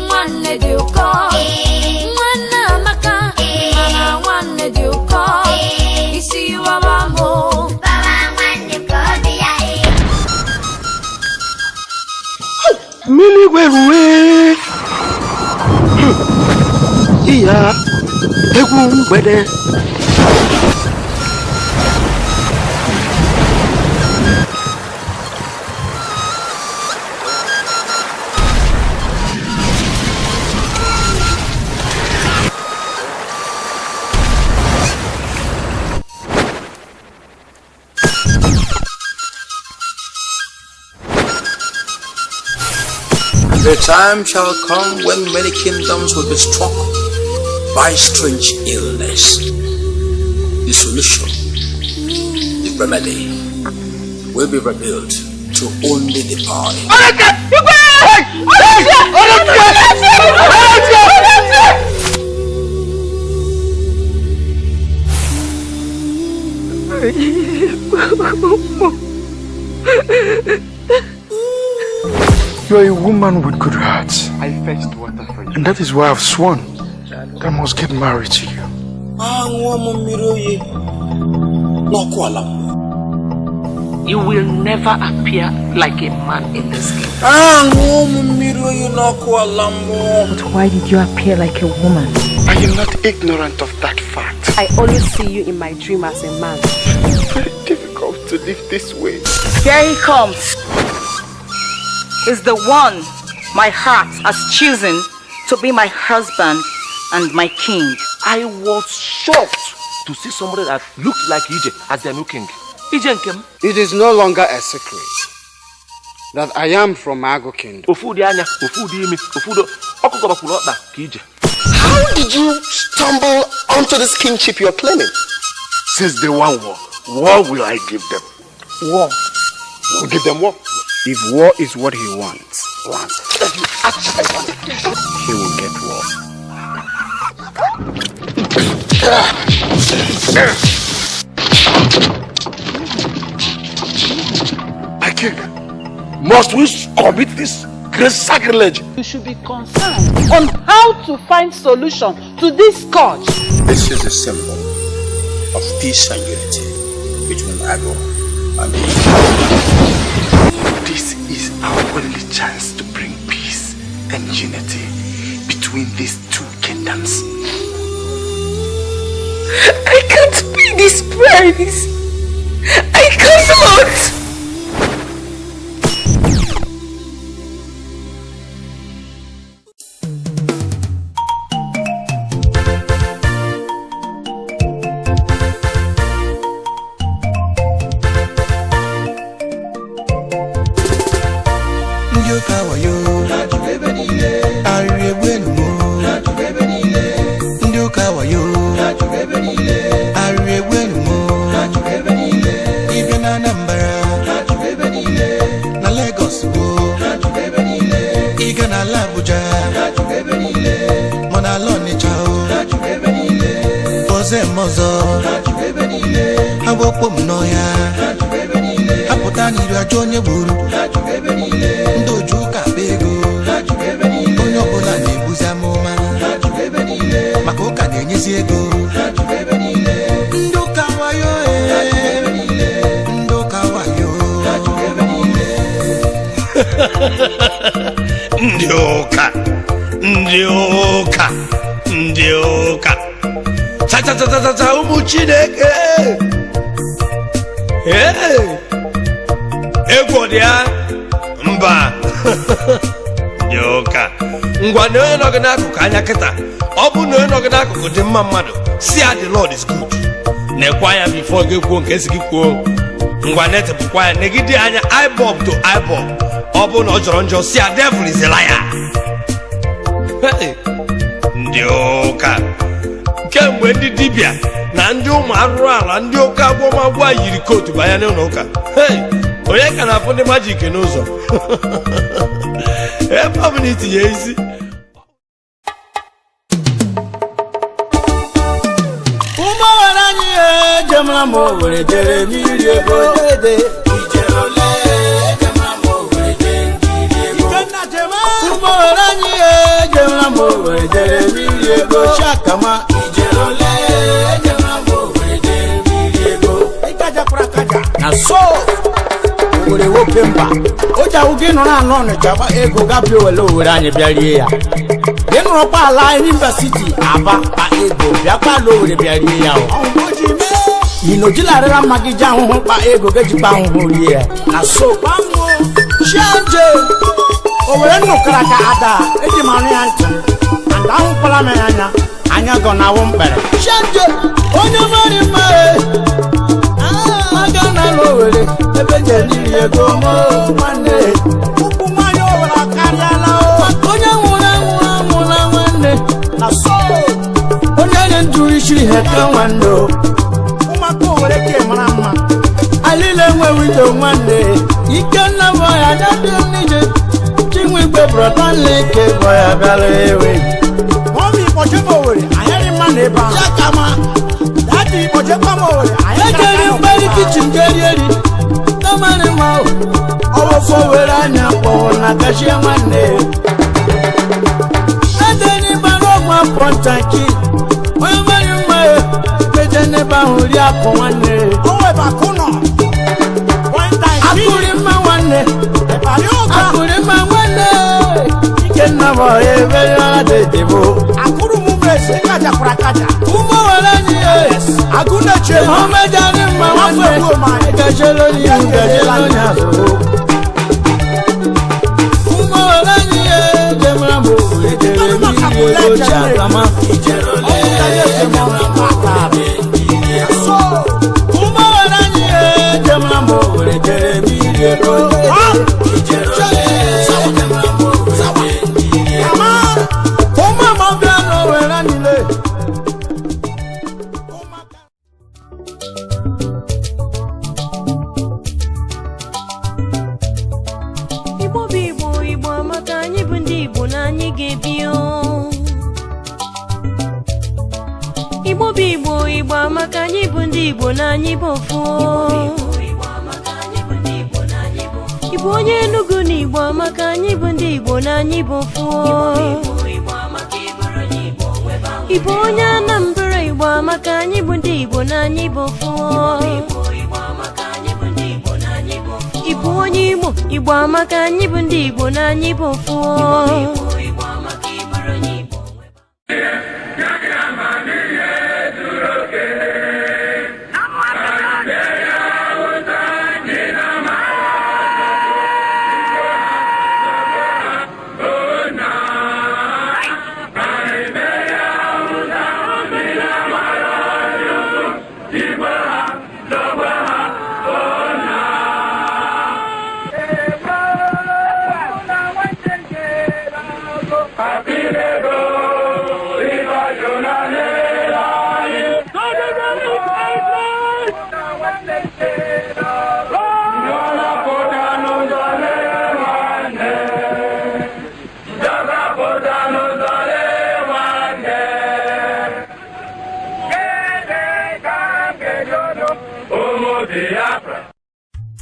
Nwanne dị ụkọ. Nwanne amaka, mana nwanne dị ụkọ. Isi wawa mụ. Baba nwanne m ka ọ dị ya. Mmiri igwe ruwe. Iya, egwu mgbede. The time shall come when many kingdoms will be struck by strange illness. The solution, the remedy, will be revealed to only the power. You are a woman with good heart. I fetched water for you. And that is why I've sworn that I must get married to you. Aṅụọ m mmiri oyi n'ọkụ ala mmụọ. You will never appear like a man in this game. Aṅụọ m mmiri oyi n'ọkụ ala mmụọ. But why did you appear like a woman? I am not ignorant of that fact. I always see you in my dream as a man. It's very difficult to live this way. Here he comes. Is the one my heart has chosen to be my husband and my king. I was shocked to see somebody that looked like Ije as their new king. Ije nkem. It is no longer a secret that I am from Ago Kingdom. Ofu ụdị anya, ofu ụdị imi, ofu ụdị ọkụkọ gbakwuru ọkpa ka Ije. How did you stumble onto this kingship you're claiming? Since they want war, what will I give them? War. We'll give them war. If war is what he wants, he will get war. My king, must we commit this great sacrilege? You should be concerned on how to find solution to this scourge. This is a symbol of peace and unity between Ago and Ije. This is our only chance to bring peace and unity between these two kingdoms. I can't pay this price. I cannot. Ndị ụka wayo arịrị egbu enumo. Ndị ụka wayo arịrị egbu enumo. Ịbịa na Anambra, na Lagos bụ ịga na ala Abuja, ma na ala Ọnịcha o ọzọ eme ọzọ ha gbokpo m n'ọhịa ha pụta n'iru ajọ onye gburu ndị oju ụka akpa ego. Onye ọbụla na-ebuzi amụma maka ụka na-enyezi ego. Ndị ụka wayo ee, ndị ụka wayo. Ndị ụka, ndị ụka, ndị ụka, chachachachacha, ụmụ Chineke. Ee, egwu ọ dị ya mba. Ndị ụka, ngwa na onye nọ gị n'akụkụ anya kịta, ọ bụ na onye nọ gị n'akụkụ dị mma mmadụ, si ya, "The Lord is good." Na-ekwe anya before gị kwuo nke si gị kwuo. Ngwa, netịpụkwa ya, negide anya eyeball to eyeball. Ọ bụrụ na ọ jọrọ njọ, si ya, "Devil is a liar." Hey, ndị ụka, kemgbe ndị dibịa na ndị ụmụ arụrụ ala, ndị ụka agwọmagwọ a yiri kootu banye n'ụlọ ụka. Hey, onye ka na-afụ ndị majik n'ụzọ ebe ọ bụla itinye isi? Ụmụnwere anyị ejemara m Owere jere mmiri ego dede. Ụmụnwere anyị. Oke mba o ji awụ gị nọrọ anọ Ọnịcha gba ego gabịa owele Owere anyị bịa rie ya. Gị nọrọkwa ala Enyimba City Aba kpa ego bịakwa ala Owere bịa rie ya. Inojilarịra mma gị ji ahụhụ kpa ego gejikwa ahụhụ rie ya na so chianje Owere nnụkara ka ada eji m anụ ya ntị and ahụkwala m ya anya anya gọ na awụ mkpere chianje onye mara mma aga n'ala Owere ebe jeliri ego mo nwanne ụkwụ nwanyị Owere akarịala maka onye nwụrụ anwụ anwụla nwanne na so onye nye ndụ isi ihe ka nwanne o ụmụaka Owere ka mara mma alile enweghị ije nwanne Ikenna bụ ya dadị n'ije Chinwigwe brọtanlike bụ ya bịara ewe mọmi kpọchebe Owere anyị dị mma na ebe ahụ ya kama dadi kpọchekwa m Owere anyị ejeri mgberi kichin jeri eri tamari ma ọwụfọ were anya kpọwụ na gachie nwanne edeni bara ọgwa pọntaki onye mara mma eje n'ebe ahụ rie akụ nwanne akụrị mma nwanne akụrị mma nwanne Ikenna bụ ebere adịdịbụ akụrụ m eze kajakwara akaja ụmụ were anyị agụ na-eche ọmejari mma nwanne gajere onye ihu gajere onye azụ ụmụ were anyị ejemara m ejere m iri ego chi akama ụmụ were anyị ejemara m owere jere m iri ego. Igbo bụ Igbo, Igbo amaka, anyị bụ ndị Igbo na anyị ga-ebi o. Igbo bụ Igbo, Igbo amaka, anyị bụ ndị Igbo na anyị bụ ofu o. Igbo onye Enugu na Igbo amaka, anyị bụ ndị Igbo na anyị bụ ofu o. Igbo onye Anambra, Igbo amaka, anyị bụ ndị Igbo na anyị bụ ofu o. Igbo onye Imo, Igbo amaka, anyị bụ ndị Igbo na anyị bụ ofu o.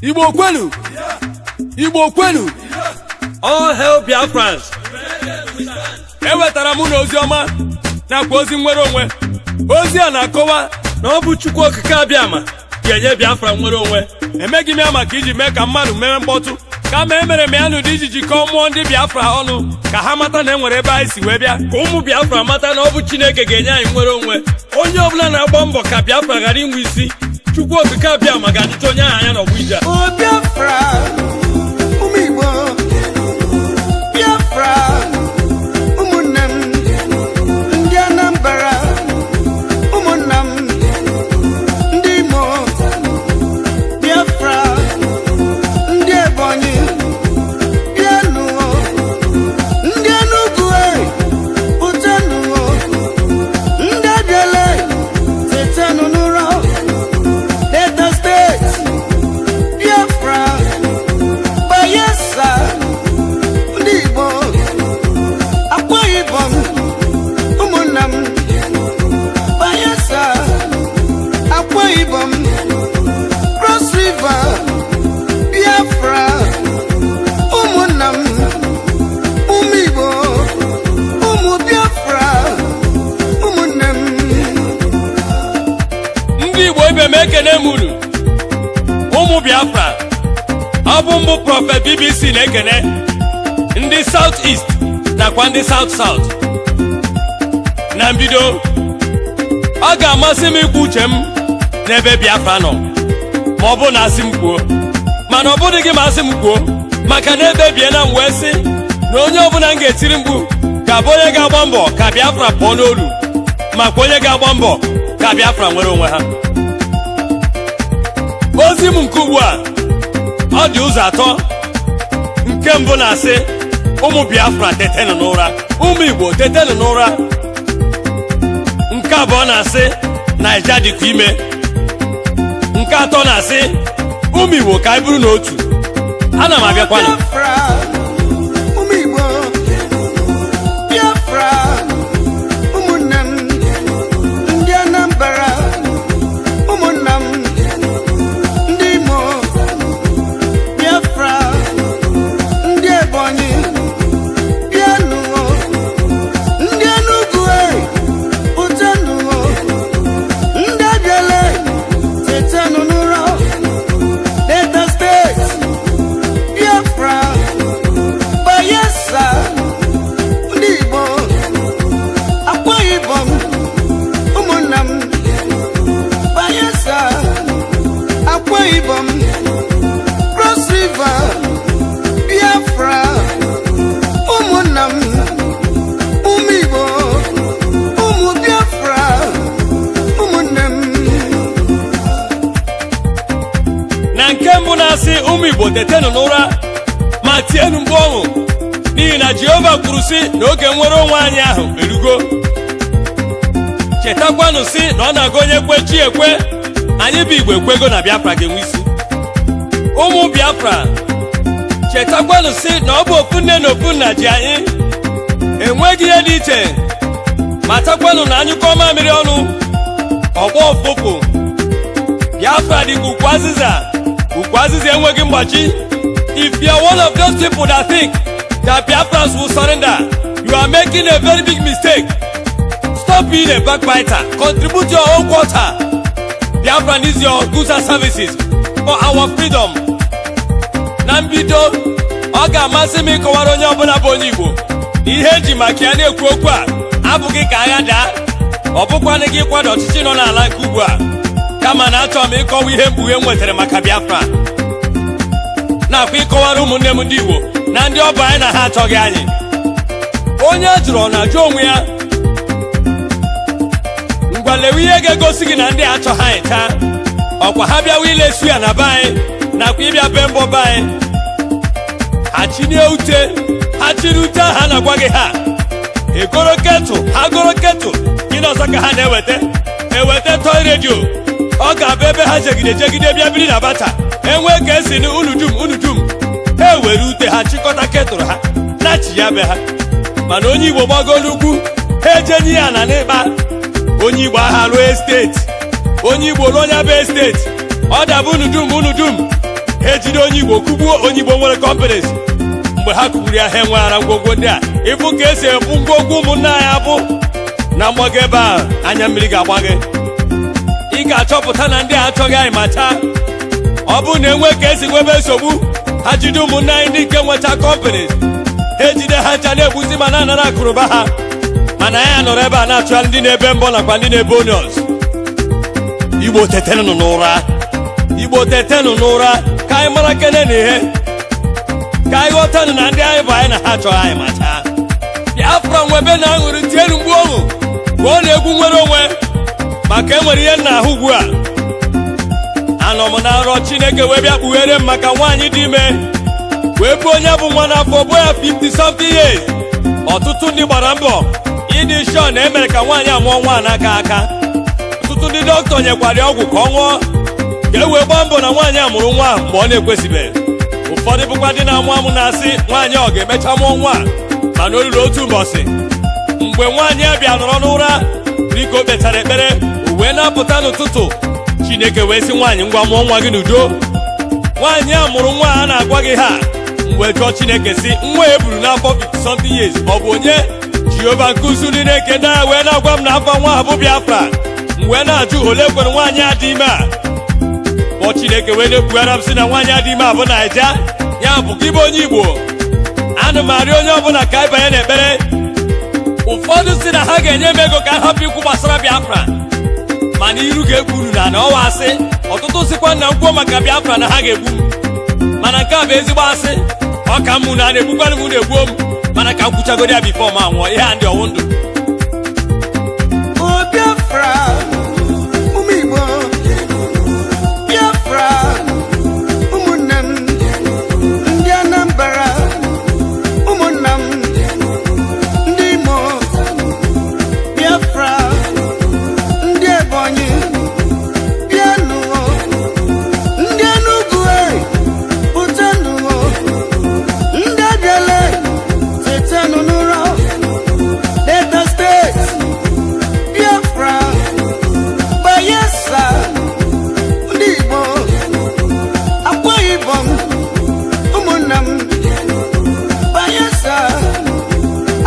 Igbo kwenu! Igbo kwenu! All hail Biafrans! Ewetara m na ozi ọma nakwa ozi nnwere onwe. Ozi a na-akọwa na ọ bụ Chukwu Okike Abịama ga-enye Biafra nnwere onwe. Emeghị m ya maka iji mee ka mmadụ mee mkpọtụ, kama emere m ya n'ụdị iji jikọọ mmụọ ndị Biafra ọnụ ka ha mata na e nwere ebe anyị si wee bịa, ka ụmụ Biafra mata na ọ bụ Chineke ga-enye anyị nnwere onwe. Onye ọbụla na-agba mbọ ka Biafra ghara inwe isi, Chukwu Okike Abịama ga-adịcha onye ahụ anya n'ọgbọ ije a. O Biafra, ụmụ Igbo, Biafra, ụmụnne m, ndị Anambra, ụmụnna m, ndị Imo, Biafra, ndị Ebonyi, bịanụ, ndị Enugu, pụtanụ, ndị Abịala, tetanụ n'ụra. Delta State, Biafra, Bayelsa, ndị Igbo, Akwa Ibom, ụmụnna m, Bayelsa, Akwa Ibom, Cross River, Biafra, ụmụnna m, ụmụ Igbo, ụmụ Biafra, ụmụnne m. Ndị Igbo ibe m, ekene m unu, ụmụ Biafra. Ọ Ọ bụ mbụ Prophet BBC na-ekene ndị South East nakwa ndị South South. Na mbido, ọ ga-amasị m ikwu uche m n'ebe Biafra nọ, ma ọ bụ na asị m kwuo, mana ọ bụghị gị ma asị m kwuo, maka na ekpebiela m wee sị na onye ọbụla m ga-etiri mkpu ga-abụ onye ga-agba mbọ ka Biafra pụọ n'olu, makwa onye ga-agba mbọ ka Biafra nwere onwe ha. Ozi m nke ugbu a, ọ dị ụzọ atọ. Nke mbụ na-asị, ụmụ Biafra, tetenụ n'ụra. Ụmụ Igbo, tetenụ n'ụra. Nke abụọ na-asị, Naija dịkwa ime. Nke atọ na-asị, ụmụ Igbo, ka anyị bụrụ n'otu. Ana m abịakwanụ. Biafra, ụmụ Igbo, Biafra, ụmụnne m, ndị Anambra, ụmụnna m, ndị Imo, Biafra, ndị Ebonyi, bịanụ, ndị Enugu, e pụtanụ, ndị Abịala, tetanụ n'ụra, Delta State, Biafra, Bayelsa, ndị Igbo, Akwa Ibom, ụmụnna m, Bayelsa, Akwa Ibom, Cross River, Biafra, ụmụnna m, ụmụ Igbo, ụmụ Biafra, ụmụnne m. Na nke mbụ na-asị, ụmụ Igbo, tetenụ n'ụra ma tienụ mkpu ọṅụ, n'ihi na Jehova kwuru sị na oge nwere onwe anyị ahụ erugo. Chetakwanụ sị na ọ na-aga onye kwe, chi ekwe. Anyị bụ Igbo ekwego na Biafra ga-enwe isi. Ụmụ Biafra, chetakwanụ sị na ọ bụ ofu nne na ofu nna ji anyị, enweghị ihe dị iche. Matakwanụ na anyụkọ mamịrị ọnụ, ọgbọ ụfụfụ. Biafra dị ka ukwu azịza. Ukwu azịza enweghị mgbaji. If you are one of those people that think that Biafrans will surrender, you are making a very big mistake. Stop being a backbiter. Contribute your own quota. Biafra needs your goods and services for our freedom. Na mbido, ọ ga-amasị m ịkọwara onye ọbụla bụ onye Igbo na ihe eji maka ya na-ekwu okwu a abụghị ka agha daa, ọ bụkwanụ gị ịkwado ọchịchị nọ n'ala nke ugbu a, kama na achọrọ m ịkọwa ihe mkpughe m nwetara maka Biafra, nakwa ịkọwara ụmụnne m ndị Igbo na ndị ọbụ anyị na ha achọghị anyị. Onye a jụrụ, ọ na-ajụ onwe ya. Ngwa, lewe ihe ga-egosi gị na ndị a achọghị anyị taa. Ọkwa ha bịawa ilesu ya na be anyị, nakwa ịbịa be mbọ be anyị, ha chinie ute ha chiri ute ahụ a na-agwa gị, ha egoro kettle. Ha goro kettle, gịnị ọzọ ka ha na-eweta? Eweta toy radio. Ọ ga-abụ ebe ha jegide jegide bịa biri na bata enwee ka esi na unu dum unu dum, ha ewere ute ha chịkọta kettle ha nachi ya be ha. Mana onye Igbo gbago n'ugwu, ha ejenye ya na n'ịkpa. Onye Igbo agha ruo estate, onye Igbo ruo onye bụ estate, ọ daba unu dum unu dum, ha ejide onye Igbo kụgbuo. Onye Igbo nwere companies, mgbe ha kụgburu ya, ha enweghara ngwongwo ndị a. Ịfụ ka esi ebu ngwongwo ụmụnna anyị abụ na mgbago ebe a, anya mmiri ga-agba gị. Ị ga-achọpụta na ndị a achọghị anyị ma chaa. Ọ bụrụ na enwe ka esi nwebe nsogbu, ha jide ụmụnne anyị ndị nke nwecha companies, ha ejide ha ncha na-egbuzi ma na-anara akụrụba ha. Mana anyị nọrọ ebe a na-achụgharị ndị na-ebe mbọ nakwa ndị na-ebe onions. Igbo, tetenụ n'ụra. Igbo, tetenụ n'ụra, ka anyị mara kene na ihe, ka anyị ghọtanụ na ndị anyị bụ anyị na ha achọghị anyị ma chaa. Biafra nwebe na aṅụrị, tienu mgbu ọṅụ, gụọ na egwu nwere onwe, maka enwere ihe m na-ahụ ugbu a. Anọ m na nrọ, Chineke wee bịa kpughere m maka nwaanyị dị ime wee bụ onye bụ nwa n'afọ bụ ya 50 something years. Ọtụtụ ndị gbara mbọ ịdị sure na emere ka nwaanyị amụọ nwa n'aka aka. Ọtụtụ ndị dọkịta nyekwara ya ọgwụ ka ọ ṅụọ ka e wee gbaa mbọ na nwaanyị a mụrụ nwa mgbe ọ na-ekwesịbeghị. Ụfọdụ bụkwa ndị na-amụ amụ na-asị nwaanyị ọ ga-emecha mụọ nwa a. Mana o ruru otu ụbọchị mgbe nwaanyị a bịa nọrọ n'ụra, dịka o kpechara ekpere, o wee na-apụta n'ụtụtụ, Chineke wee sị nwaanyị, "Ngwa, mụọ nwa gị n'udo." Nwaanyị a mụrụ nwa a na-agwa gị ha. Mgbe jụọ Chineke si, nwa e buru n'afọ 50 something years, ọ bụ onye? Jehova nke usu ndị na-eke ndị agha wee na-agwa m na afọ nwa ha bụ Biafra. M wee na-ajụ, ole kwere nwaanyị a dị ime a? Kpọọ Chineke wee na-ekwughara m sị na nwaanyị adị ime abụ Naija. Ya bụ gị bụ onye Igbo, ana m arịọ onye ọbụla ka anyị banye n'ekpere. Ụfọdụ si na ha ga-enye m ego ka m hapụ ikwu gbasara Biafra, mana iru ga-ekpu unu na na ọwa asị. Ọtụtụ sikwa na nkwuo maka Biafra na ha ga-egbu m, mana nke a bụ ezigbo asị. Ọ ka mụ na a na-egbukwanụ m, na-egbuo m, mana ka m kwuchagodi ya before m anwụọ. Ihe a ndị ọwụ ndụ. O Biafra, ụmụ Igbo, Biafra, ụmụnne m, ndị Anambra, ụmụnna m, ndị Imo, Biafra, ndị Ebonyi, bịanụ, ndị Enugu, pụtanụ, ndị Abịala, tetanụ n'ụra, Delta State, Biafra, Bayelsa, ndị Igbo, Akwa Ibom, ụmụnna m, Bayelsa,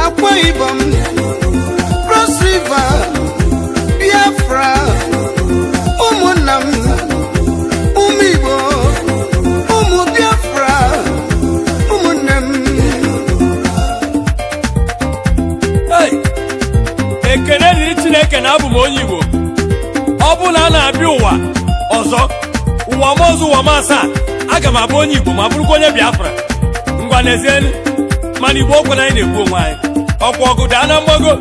Akwa Ibom, Cross River, Biafra, ụmụnna m, ụmụ Igbo, ụmụ Biafra, ụmụnne m. Hey! Ekene dịrị Chineke na abụ m onye Igbo. Ọ bụ na a na-abịa ụwa ọzọ, ụwa m ọzọ, ụwa m asaa, aga m abụ onye Igbo ma bụrụkwa onye Biafra. Ngwa, n'ezienu, mana Igbo okwe na anyị na-egbu onwe anyị. Ọkwa ọgụ daa na mgbago,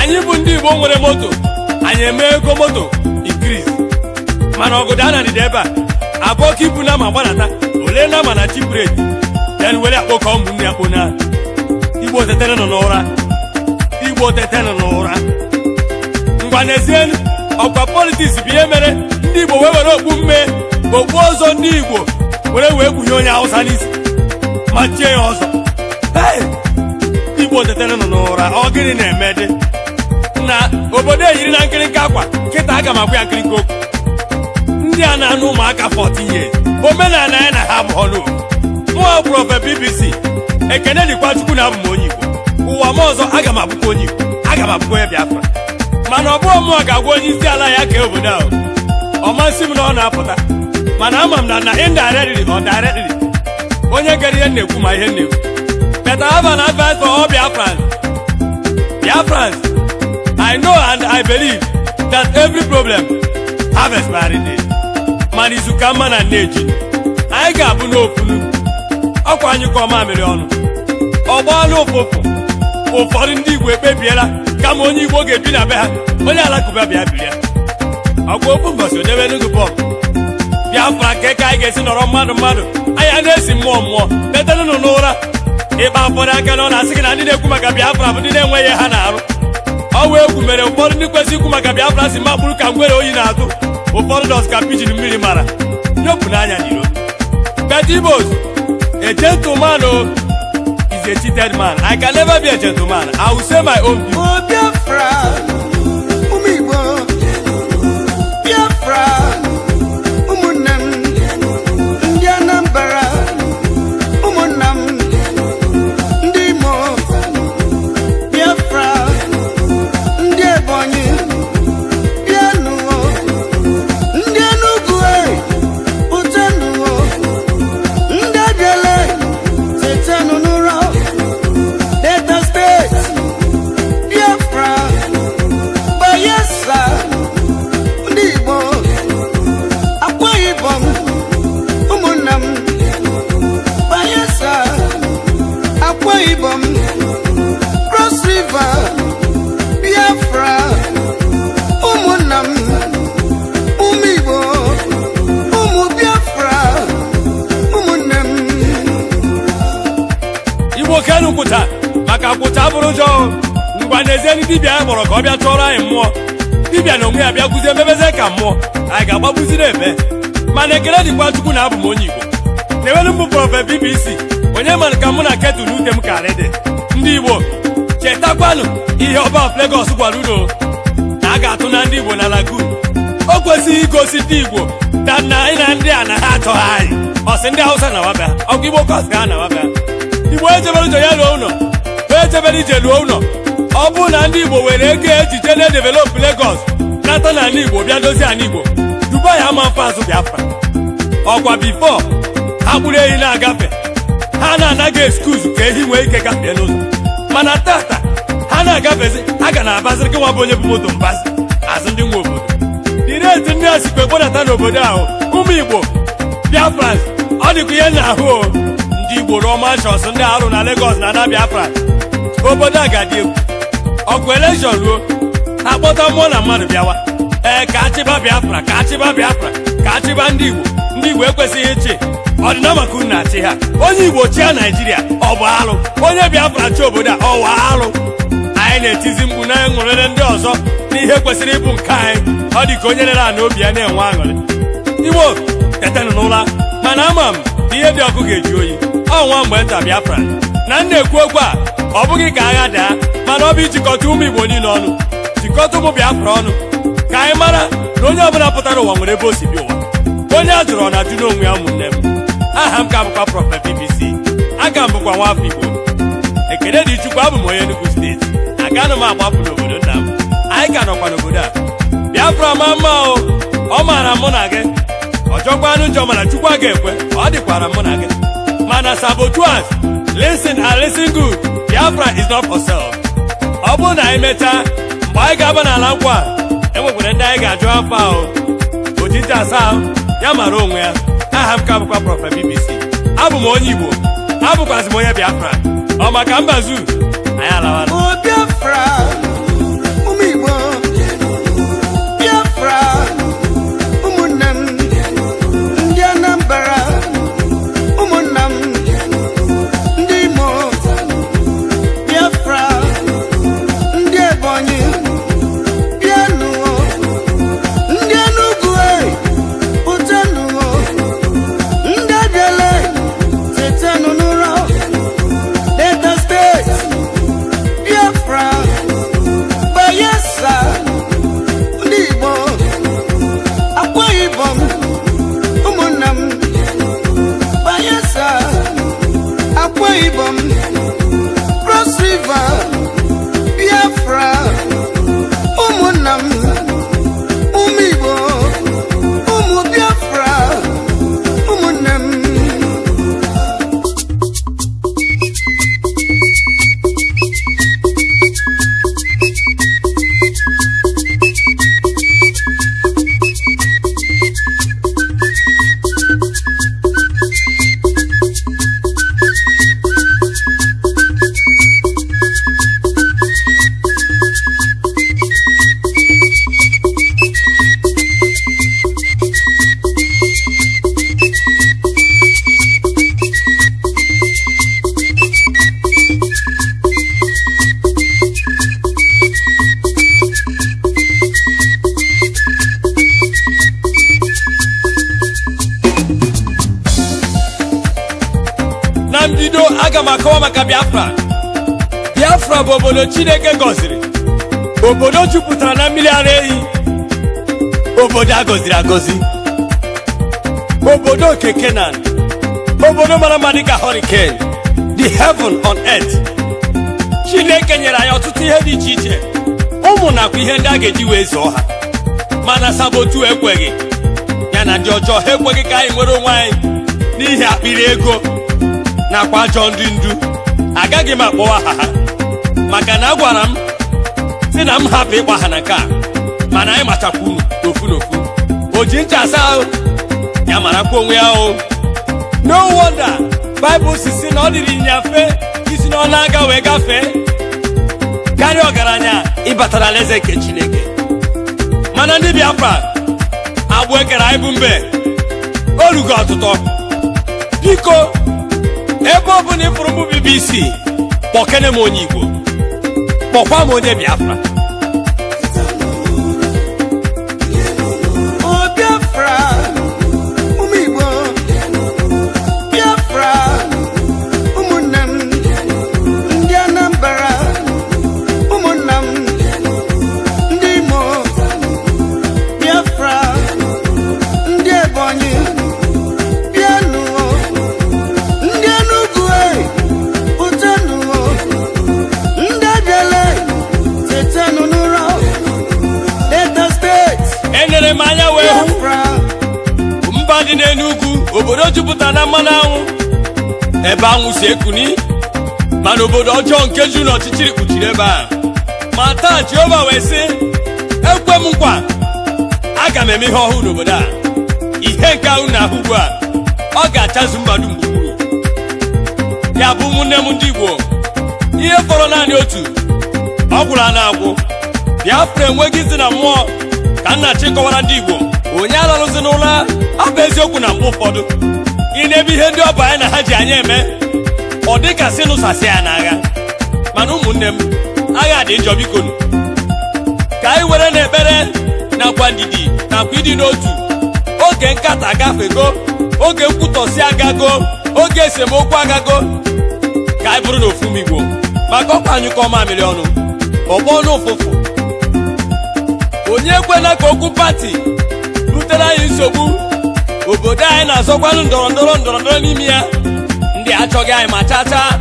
anyị bụ ndị Igbo nwere moto, anyị eme ego moto increase, mana ọgụ daa na ndịda ebe a, abụọ ka ibu na ma gbanata ole na ma na cheap rate, then were akpọkọ ụmụnne ya kpona. Igbo, tetere nọ n'ụra. Igbo, tetenụ n'ụra. Ngwa, n'ezienu, ọkwa politics bụ ihe mere ndị Igbo wee were okpu mme, okpu ọzọ ndị Igbo were wee kpunye onye Hausa n'isi ma chie ya ọzọ. Hey! Igbo, tetenụ n'ụra. Ọ gịnị na-eme dị na obodo eyiri na nkịrịnka akwa kịta? Aga m agwa ya nkịrịnka okwu. Ndị a na-anụ ụmụaka 14 years, omenala ya na ha abụghọlụ. Mụọ Prophet BBC, ekene dịkwa Chukwu na abụ m onye Igbo. Ụwa m ọzọ, aga m abụkwa onye Igbo, aga m abụkwa onye Biafra, mana ọ bụghị mụọ ga-agwa onye isi ala ya ka obodo ahụ. Ọ masị m na ọ na-apụta, mana ama m na na indirectly or directly, onye gere ihe m na-ekwu ma ihe m na-ekwu. But I have an advice for all Biafrans. Biafrans, I know and I believe that every problem have expiry date, mana izu ka mma na nneji anyị ga-abụ n'ofunu ọkwa anyị kọọ mamịrị ọnụ ọgbaala ụfụfụ. Ụfọdụ ndị Igbo ekpebiela kama onye Igbo ga-ebi na be ha, onye Alakụba bịa biri ya. Ọgwa ofu mbọchị odebe Enugu bọmbụ. Biafra, ka ka anyị ga-esi nọrọ mmadụ mmadụ, anyị na-esi mmụọ mmụọ. Tetanụnụ n'ụra. Ịkpa ụfọdụ aka na ọ na-asị gị na ndị na-ekwu maka Biafra bụ ndị na-enweghị ha na-arụ. Ọwa egwu mere ụfọdụ ndị kwesịrị ikwu maka Biafra si makpụrụ ka ngwere oyi na-atụ. Ụfọdụ dọs ka pidgin mmiri mara nyopụ n'anya n'iro. But Igbos, a gentleman o is a cheated man. I can never be a gentleman. I will say my own view. O Biafra, ụmụ Igbo, Biafra, ụmụnne m, ndị Anambra, ụmụnna m, ndị Imo, Biafra, ndị Ebonyi, bịanụ, ndị Enugu, pụtanụ, ndị Abịala, tetanụ n'ụra, Delta State, Biafra, Bayelsa, ndị Igbo, Akwa Ibom, ụmụnna m, Bayelsa, Akwa Ibom, Cross River, Biafra, ụmụnna m, ụmụ Igbo, ụmụ Biafra, ụmụnne m. Igbo, kenu kwụcha maka kwụcha bụrụ ụjọ. Ngwa, n'ezie, ndị dibịa anyị kpọrọ ka ọ bịa chụọrọ anyị mmụọ, dibịa na onwe ya bịa guzie mebeze ka mmụọ anyị ga-agbagbuzi n'ebe. Mana ekele dịkwa Chukwu na abụ m onye Igbo. Na-ewelu mbụ Prophet BBC, onye mana ka mụ na ketụl n'ute m karị dị. Ndị Igbo, chetakwanụ ihe ọba of Lagos gwara unu na a ga-atụ na ndị Igbo na lagoon. O kwesịghị igosi ndị Igbo na na anyị na ndị a na ha achọghị anyị. Ọsị ndị Hausa na wabịa ọkụ Igbo kọsị ha na wabịa. Igbo, ejebere ụjọ ya ruo ụlọ, ejebere ije ruo ụlọ. Ọ bụrụ na ndị Igbo were ego ejije na-edevelop Lagos, nata n'ala Igbo, bịa dozie ala Igbo, Dubai ama mfe azụ Biafra. Ọkwa before ha gburu ehi na-agafe, ha na-anaghị excuse ka ehi nwee ike gafee n'ụzọ. Mana tata ha na-agafezi, ha ga na-abaziri gị nwa bụ onye bụ moto mbazi azụ ndị nwe obodo. Dịrị etu ndị a sikwa ekpodata n'obodo ahụ. Ụmụ Igbo Biafrans, ọ dịkwa ihe na-ahụ o. Ndị Igbo rụọ mansions ndị arụ na Lagos na ana Biafra, obodo a ga-adị egwu. Ọkwa election ruo, ha kpọta mmụọ na mmadụ bịawa, ee, ka achịba Biafra, ka achịba Biafra, ka achịba ndị Igbo. Ndị Igbo ekwesịghị ịchị ọdịna maka unu na-achị ha. Onye Igbo chịa Naijiria, ọ bụ alụ. Onye Biafra chi obodo a, ọ wụ alụ. Anyị na-etizi mkpu na-aṅụrịrị ndị ọzọ n'ihe kwesịrị ịbụ nke anyị. Ọ dị ka onye lere ana obi ya na-enwe aṅụrị. Igbo, tetanụ n'ụra. Mana ama m na ihe dị ọkụ ga-eju oyi. Ọ nwa mgbe nta Biafra na m na-ekwu okwu a, ọ bụghị ka agha daa, mana ọ bụ ijikọta ụmụ Igbo niile ọnụ, jikọta ụmụ Biafra ọnụ, ka anyị mara na onye ọbụla pụtara ụwa nwere ebe o si bịa ụwa. Onye a jụrụ ọ na-ajụ n'onwe ya. Ụmụnne m, aha m ka bụkwa Prophet BBC. Aga m bụkwa nwafọ Igbo. Ekele dị Chukwu, abụ m onye Enugu Steeti. Agaghị m agbapụ n'obodo nna m. Anyị ka nọkwa n'obodo a. Biafra ma mma o, ọ maara mụ na gị. Ọjọkwanụ njọ, mana Chukwu a ga-ekwe ọ dịkwara mụ na gị. Mana saboteurs, listen and listen good. Biafra is not for sale. Ọ bụrụ na anyị mechaa, mgbe anyị ga-aba n'ala nkwa a, enwekwara ndị anyị ga-ajụ afọ ahụ. Ojiji asa ahụ ya mara onwe ya. Aha m ka bụkwa Prophet BBC. Abụ m onye Igbo, abụkwazị m onye Biafra. Ọ maka mba zu anyị alawala. O Biafra, ụmụ Igbo, Biafra, ụmụnne m, ndị Anambra, ụmụnna m, ndị Imo, Biafra, ndị Ebonyi, bịanụ, ndị Enugu, e, pụtanụ, ndị Abịala, tetanụ n'ụra, Delta Steeti, Biafra, Bayelsa, ndị Igbo, Akwa Ibom, ụmụnna m, Bayelsa, Akwa Ibom, Cross River, Biafra, ụmụnna m, ụmụ Igbo, ụmụ Biafra, ụmụnne m. Na mbido, aga m akọwa maka Biafra. Biafra bụ obodo Chineke gọziri, obodo jupụtara na mmiri ara ehi, obodo a gọziri agọzi, obodo nke Kenan, obodo mara mma dịka hurricane, the heaven on earth. Chineke nyere anyị ọtụtụ ihe dị iche iche, ụmụ nakwa ihe ndị a ga-eji wee zụọ ha. Mana saboteur ekweghị ya na ndị ọjọọ ha ekweghị ka anyị nwere onwe anyị n'ihi akpịrị ego nakwa ajọ ndị ndu. Agaghị m akpọwa aha ha, maka na agwara m si na m hapụ ịkpọ ha na nke a. Mana anyị machakwa unu n'ofu n'ofu. O ji ncha asa ahụ ya marakwa onwe ya o. No wonder Bible si na ọ dịrị ịnyịnya mfe isi n'ọnụ aga wee gafee karịa ọgaranya ịbata n'alaeze nke Chineke. Mana ndị Biafra, agbụ ekere anyị bụ mbe orugo ọtụtụ. Biko, ebe ọ bụla ịfụrụ mụ BBC, kpọkene m onye Igbo, kpọkwa m onye Biafra. O Biafra, ụmụ Igbo, Biafra, ụmụnne m, ndị Anambra, ụmụnna m, ndị Imo, Biafra, ndị Ebonyi, bịanụ, ndị Enugu, e, pụtanụ, ndị Abịala, tetanụ. Obodo jupụtara na mmanụ anwụ, ebe anwụ si ekuni, mana obodo ọjọọ nke juru n'ọchịchịrị kpuchiri ebe a. Ma taa Jehova wee sị, ekwe m nkwa, aga m eme ihe ọhụrụ n'obodo a. Ihe nke ahụ na-ahụ ugbu a, ọ ga-achazu mba dum gburugburu. Ya bụ, ụmụnne m ndị Igbo, ihe fọrọ naanị otu, ọ gwụla na-agwụ. Biafra enweghị isi na mmụọ ka nna chi kọwara ndị Igbo. Onye alarụzi n'ụla, ọ bụ eziokwu na mgbe ụfọdụ ị na-ebe ihe ndị ọ bụ anyị na ha ji anya eme, ọ dị ka sị nụsasị ya n'agha. Mana ụmụnne m, agha dị njọ. Bikonu, ka anyị were n'ekpere nakwa ndidi nakwa ịdị n'otu. Oge nkata agafego, oge nkwutọsi agago, oge esemokwu agago. Ka anyị bụrụ n'ofu ụmụ Igbo, maka ọkwa anyụkọ mamịrị ọnụ, ọgbọ ọnụ ụfụfụ. Onye ekwela ka okwu party rutere anyị nsogbu. Obodo anyị na-azọkwanụ ndọrọ ndọrọ ndọrọ ndọrọ n'ime ya. Ndị achọghị anyị ma chaa.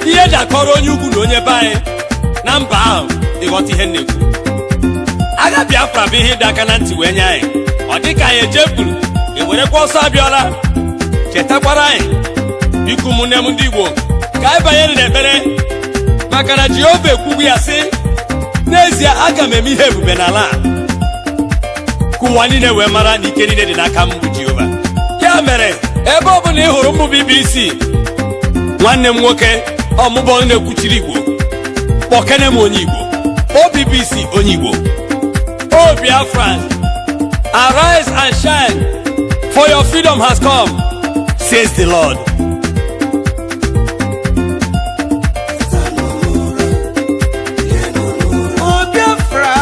Ihe eji akọrọ onye ugwu na onye be anyị na mba ahụ ịghọta ihe m na-ekwu. Agha Biafra bụ ihe ịdọ aka na ntị wee nye anyị. Ọ dị ka anyị echefuru, ewerekwa ọsọ abịọla chetakwara anyị. Biko, ụmụnne m ndị Igbo, ka anyị banyere n'ekpere, maka na Jehova ekwugwu ya sị, n'ezie aga m eme ihe ebube n'ala a, ka ụwa niile wee mara na ike niile dị n'aka m bụ Jehova. Ya mere, ebe ọ bụla ị hụrụ mbụ BBC, nwanne m nwoke, ọmụbọ na-ekwuchiri Igbo, kpọkene m onye Igbo, kpọọ BBC onye Igbo. O Biafrans, arise and shine, for your freedom has come, says the Lord. O Biafra,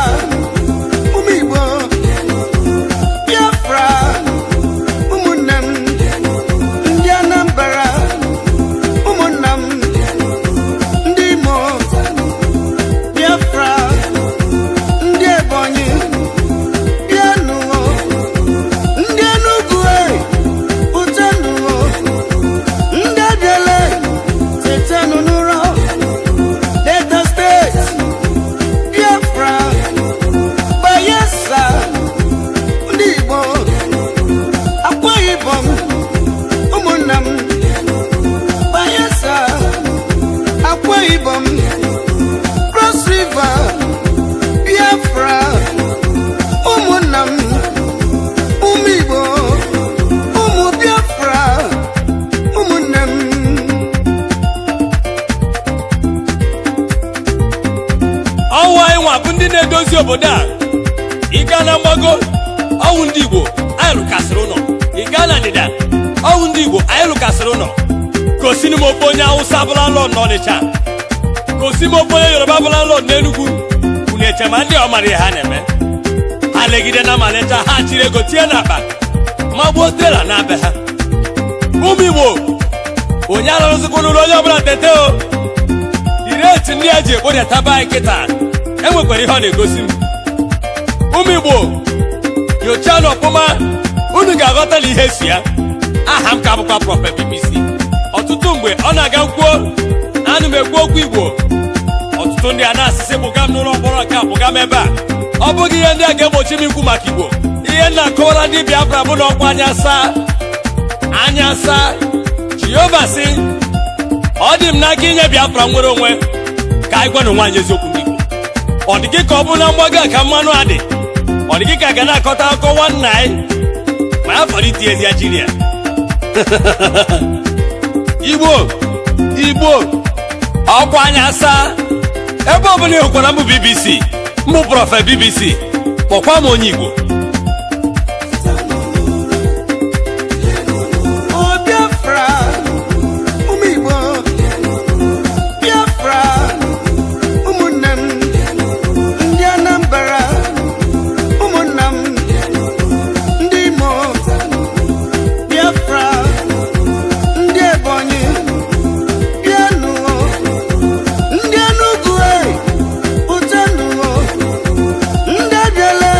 ụmụ Igbo, Biafra, ụmụnne m, ndị Anambra, ụmụnna m, ndị Imo, Biafra, ndị Ebonyi, bịanụ, ndị Enugu, e, ụtanụ, ndị Abịala, tetanụ n'ụra, Delta State, Biafra, Bayelsa, ndị Igbo, Akwa Ibom, ụmụnna m, Bayelsa, Akwa Ibom, Cross River, Biafra, ụmụnna m, ụmụ Igbo, ụmụ Biafra, ụmụnne m. Ọnwụ anyị nwa bụ ndị na-edozi obodo a. Ị gaa na mgbago, ọnwụ ndị Igbo anyị lụkasịrị ụlọ. Ị gaa na ndịda, ọnwụ ndị Igbo anyị lụkasịrị ụlọ. Gosi m ofe onye Awụsa bụla lọd n'Ọnịcha, gosi m ofe onye Yoruba bụla lọd n'Enugwu. Unu eche ma ndị ọ mara ihe ha na-eme? Ha legide na maleta, ha chiri ego tie n'akpa, magbuo trailer na-abịa ha. Ụmụ Igbo, onye arụrụzikwa n'ụlọ, onye ọbụla tete o. Ire etu ndị a ji ekpodata be anyị kịta, enwekwara ihe ọ na-egosi m. Ụmụ Igbo, nyochaa n'ọfụma, unu ga-aghọta na ihe si ya. Aha m ka bụkwa Prophet BBC. Ọtụtụ mgbe ọ na-aga nkwuo na anụ m ekwu okwu Igbo, ọtụtụ ndị a na-asịsị kpụga m n'ụlọ mkpọrọ, nke a kpụga m ebe a. Ọ bụghị ihe ndị a ga-egbochi m ikwu maka Igbo. Ihe m na-akọwara ndị Biafra bụ na ọkwa anya saa anya saa. Jehova sị, ọ dị m n'aka inye Biafra nwere onwe. Ka anyị gwa na nwaanyị eziokwu, ndị Igbo, ọ dị gị ka ọ bụ na mgbago a ka mmanụ a dị? Ọ dị gị ka ga na-akọta akụkọ nwanna anyị ma ya fọrọ iti ezi Nigeria? Igbo, Igbo, ọkwa anya saa. Ebe ọbụla ị hụkwara mbụ BBC, mbụ Prophet BBC, kpọkwa m onye Igbo. O Biafra, ụmụ Igbo, Biafra, ụmụnne m, ndị Anambra, ụmụnna m, ndị Imo, Biafra, ndị Ebonyi, bịanụ, ndị Enugu, e, ụtanụ, ndị Abịala.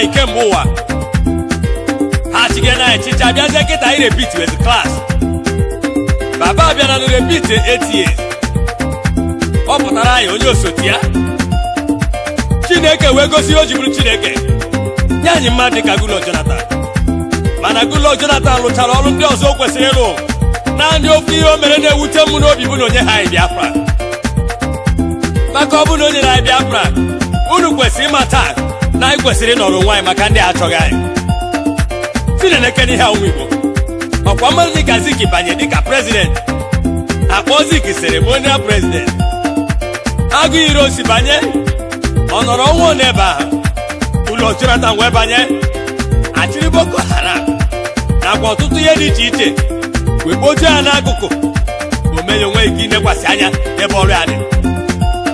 anyị kemgbe ụwa. Ha chige na anyị chicha, bịazie kịta anyị repeat with class. Baba abịa na repeat 8 years, ọ pụtara anyị onye osote ya. Chineke wee gosi o ji bụrụ Chineke nye anyị mmadụ dịka Goodluck Jonathan. Mana Goodluck Jonathan lụchara ọrụ ndị ọzọ o kwesịrị ịlụ. Naanị ofu ihe o mere na-ewute m n'obi bụ na onye ha anyị Biafra, maka ọ bụ na o nyere anyị Biafra, unu kwesịrị ịma taa na anyị kwesịrị ịnọrọ onwe anyị, maka ndị a achọghị anyị. Tineneke n'ihe ụmụ Igbo, ọkwa mmadụ dịka Zik banye dịka president, akpọ Zik ceremonial president. Agụ iri osi banye, ọ nọrọ ọnwa n'ebe ahụ. Goodluck Jonathan wee banye, achịrị Boko Haram nakwa ọtụtụ ihe dị iche iche wee kpojuo ya n'akụkụ. O menye onwe ike inekwasị anya n'ebe ọrụ ya dị.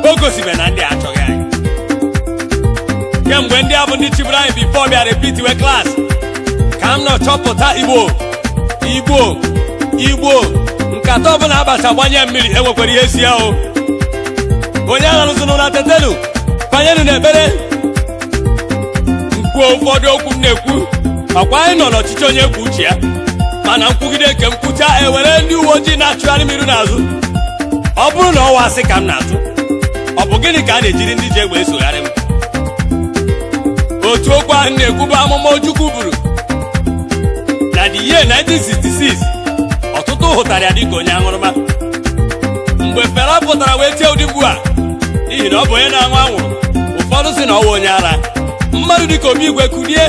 O gosibe na ndị achọghị anyị kemgbe. Ndị a bụ ndị chịburu anyị before bịa repeat we class ka m nọ chọpụta. Igbo, Igbo, Igbo, nkata ọbụla abacha gbanye mmiri enwekwara ihe si ya o. Onye agha n'ụra, tetenu, banyenụ n'ekpere. Nkwuo ụfọdụ okwu m na-ekwu, ọkwa anyị nọ n'ọchịchị onye kwuo uche ya, mana nkwugide nke m kwucha, ewere ndị uwe ojii na-achụgharị m iru n'azụ. Ọ bụrụ na ọwa asị ka m na-atụ, ọ bụ gịnị ka a na-ejiri ndị ji egbe esogharị m? Otu okwu ahụ na-ekwu bụ amụma Ojukwu buru na the year 1966. Ọtụtụ hụtara ya dịka onye aṅụrụma mgbe Fela pụtara wee tie ụdị mgbu a, n'ihi na ọ bụ onye na-aṅụ anwụrụ. Ụfọdụ sị na ọ wụ onye ara. Mmadụ dịka Obi Igwe kulie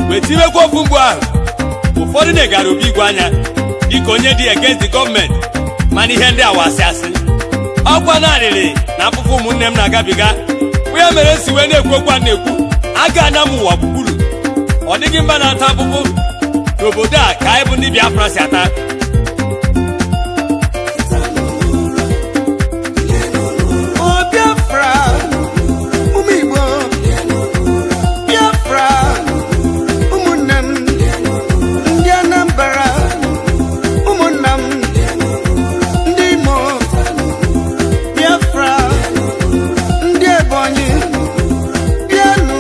wee tiwekwa ofu mgbu ahụ. Ụfọdụ na-egara Obi Igwe anya dịka onye dị against the gọọmenti, mana ihe ndị a wasị asị. Ọkwa naanịrị na afụfụ ụmụnne m na-agabiga ya mere si wee na-ekwu okwu a na-ekwu. Aga na m ụwa gburugburu, ọ dịghị mba na-ata afụfụ n'obodo a ka anyị bụ ndị Biafra si ata. O Biafra, ụmụ Igbo, Biafra, ụmụnne m, ndị Anambra, ụmụnna m, ndị Imo, Biafra, ndị Ebonyi, bịanụ,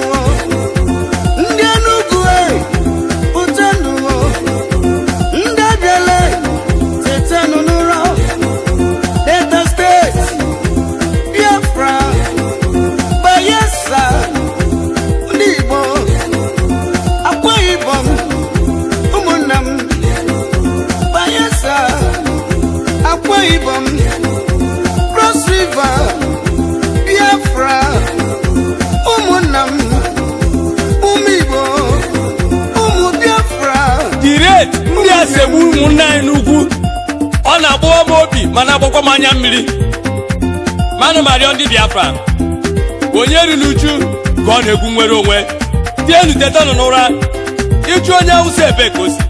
ndị Enugu, e pụtanụ, ndị Abịala, tetanụ n'ụra, Delta Steeti, Biafra, Bayelsa, ndị Igbo, Akwa Ibom, ụmụnna m, Bayelsa, Akwa Ibom, Cross River, Biafra, ụmụnna m, ụmụ Igbo, ụmụ Biafra. The rate ndị a si egbu ụmụnne anyị n'ugwu, ọ na-agbọwa m obi, mana agbakwa m anya mmiri. Manụ m arịọ ndị Biafra, onye ruru uju ka ọ na-egwu nwere onwe tienu, tetanụ n'ụra. Ịjụ onye Awụsa ebe ka o si,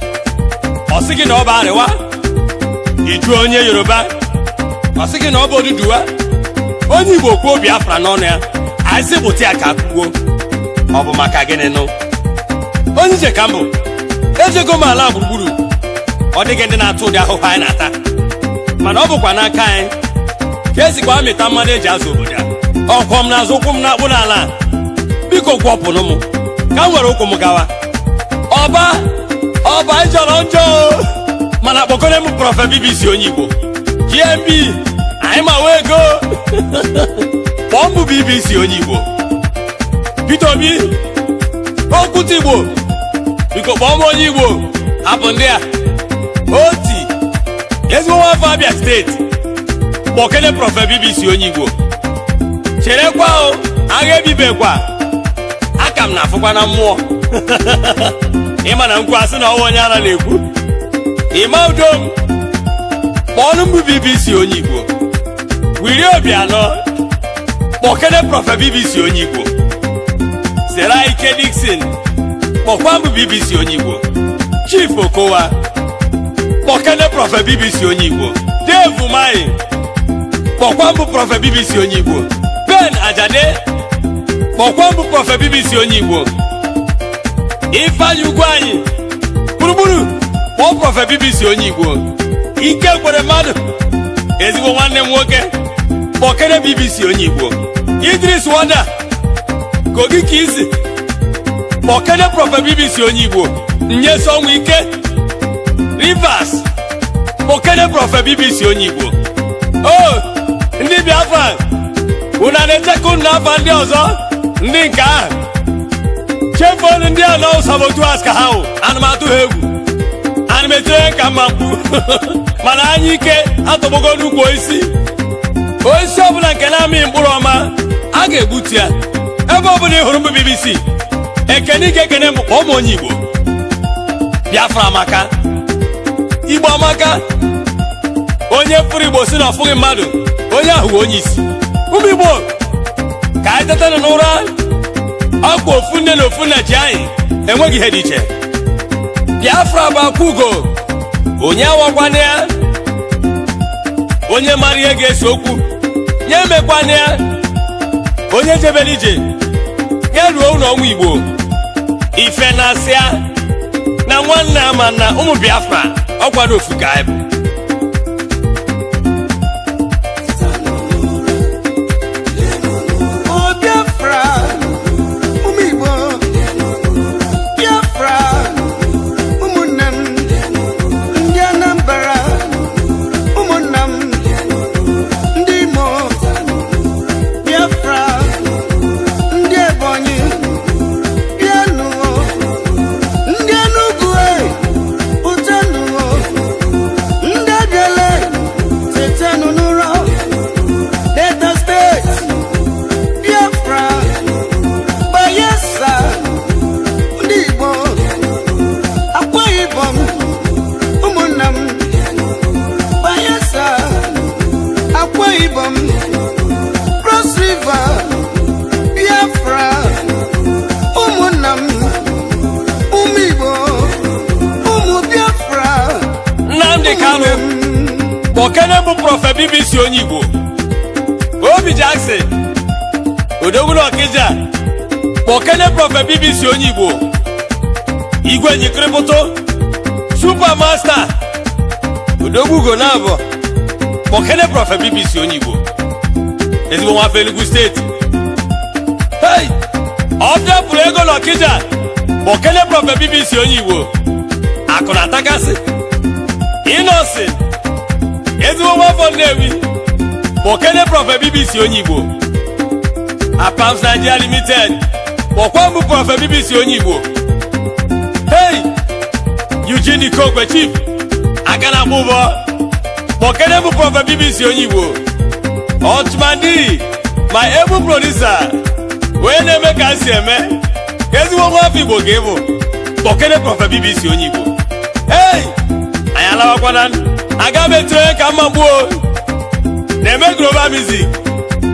ọ sị gị na ọ bụ Arịwa. Ịjụ onye Yoruba, ọ sị gị na ọ bụ Oduduwa. Onye Igbo kwuo Biafra n'ọnụ ya, anyị sị pụta ya ka akwụgbuo. Ọ bụ maka gịnị nụ? Onye ije ka m bụ, ejego m ala gburugburu, ọ dịghị ndị na-atụ ụdị ahụhụ anyị na-ata. Mana ọ bụkwa n'aka anyị ka esikwa amịta mmanụ eji azụ obodo a. Ọkwọ m n'azụ, ụkwụ m na-akpụ n'ala. Biko gwọpụnụ m ka m were ụkwụ m gawa. Ọba ọba ịjọrọ njọ o. Mana kpọkọrọ m Prophet BBC onye Igbo, GMB, anyị ma wee ego. Kpọọ m bụ BBC onye Igbo. Peter Obi, Okwute Igbo, biko kpọọ m onye Igbo. Hapụ ndị a oti ezigbo nwafọ Abia Steeti. Kpọkele Prophet BBC onye Igbo. Cherekwa o, agha ebibekwa, aka m na-afụkwa na mmụọ. Ịma na nkwu asị na ọnwa onye ara na-ekwu ịma udo m. Kpọọnụ mbụ BBC onye Igbo, wiri obi anọ. Kpọkele Prophet BBC onye Igbo. Sera Ike Dixon, kpọkwa mbụ BBC onye Igbo. Chief Okowa, kpọkele Prophet BBC onye Igbo. Dave Umahi, kpọkwa mbụ Prophet BBC onye Igbo. Ben Ajade, kpọkwa mbụ Prophet BBC onye Igbo. Ifeanyị Ugwu anyị gburugburu, kpọọ Prophet BBC onye Igbo. Ike kwere mmadụ, ezigbo nwanne m nwoke, kpọkere BBC onye Igbo. Idris Wada, Kogi ka isi. Kpọọ. Kpọkene Prọfet BBC onye Igbo, nyesi ọnwụ ike Rivers. Kpọkene Prọfet BBC onye Igbo. O ndị Biafra, unu na-echekwa unu n'afa ndị ọzọ, ndị nke ahụ chefuonu ndị a nọ sabotuas ka ha hụ. Ana m atụ ha egwu, ana m etinye ka mma mkpu, mana anya ike atọgbogo n'ukwu osisi. Osisi ọbụla nke na-amịghị mkpụrụ ọma, a ga-egbutu ya. Ebe ọbụla ị hụrụ mbụ BBC, ekene ike, ekene mbụ. Kpọọ m onye Igbo. Biafra amaka, Igbo amaka. Onye fụrụ Igbo si na ọfụghị mmadụ, onye ahụ onye isi. Ụmụ Igbo, ka anyị tetanụ n'ụra. Ọkwa ofu nne na ofu nna ji anyị, enweghị ihe dị iche. Biafra bụ akwa ugo, onye awakwana ya. Onye mara ihe ga-ese okwu, ya emekwana ya. Onye jebere ije, ya ruo ụlọ ọnwa. Igbo ife na-asịa na nwanne ama na ụmụ Biafra, ọkwado ofu ka anyị bụ. O Biafra, ụmụ Igbo, Biafra, ụmụnne m, ndị Anambra, ụmụnna m, ndị Imo, Biafra, ndị Ebonyi, bịanụ, ndị Enugu, e, pụtanụ, ndị Abịala, tetanụ n'ụra, Delta Steeti, Biafra, Bayelsa, ndị Igbo, Akwa Ibom, ụmụnna m, Bayelsa, Akwa Ibom, Cross River, Biafra, ụmụnna m, ụmụ Igbo, ụmụ Biafra. Nnamdi Kanu, kpọkene bụ Prọfet BBC onye Igbo. Obi Jackson Odogwu Ọkịja, kpọkene Prọfet BBC onye Igbo. Igwe Nyikiripụtụ Supermaster Odogwu Ugo na-abụ, kpọkene Prọfet BBC onye Igbo, ezigbo nwafọ Enugu Steeti. Hey, ọ bịapụrụ ego n'Ọkịja. Kpọkene Prọfet BBC onye Igbo. Akụ na atakasị ịnọsị, ezigbo nwafọ Nnewi. Kpọkene Prọfet BBC onye Igbo. Apams Nigeria Limited, kpọkwa mbụ Prọfet BBC onye Igbo. Hey, Eugene Ikogwe, chief aka na akpụ ụbọ, kpọkene bụ Prọfet BBC onye Igbo. Ọchụmandi, my able producer, onye na-eme ka si eme, ezigbo nwafọ Igbo ka ịbụ. Kpọkene Prọfet BBC onye Igbo. Hey, anyị alawakwana. Aga m etiri onye ka mma gbuo na-eme global music.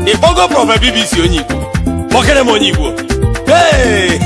Ịkpọgo Prọfet BBC onye Igbo, kpọkere m onye Igbo. Hey!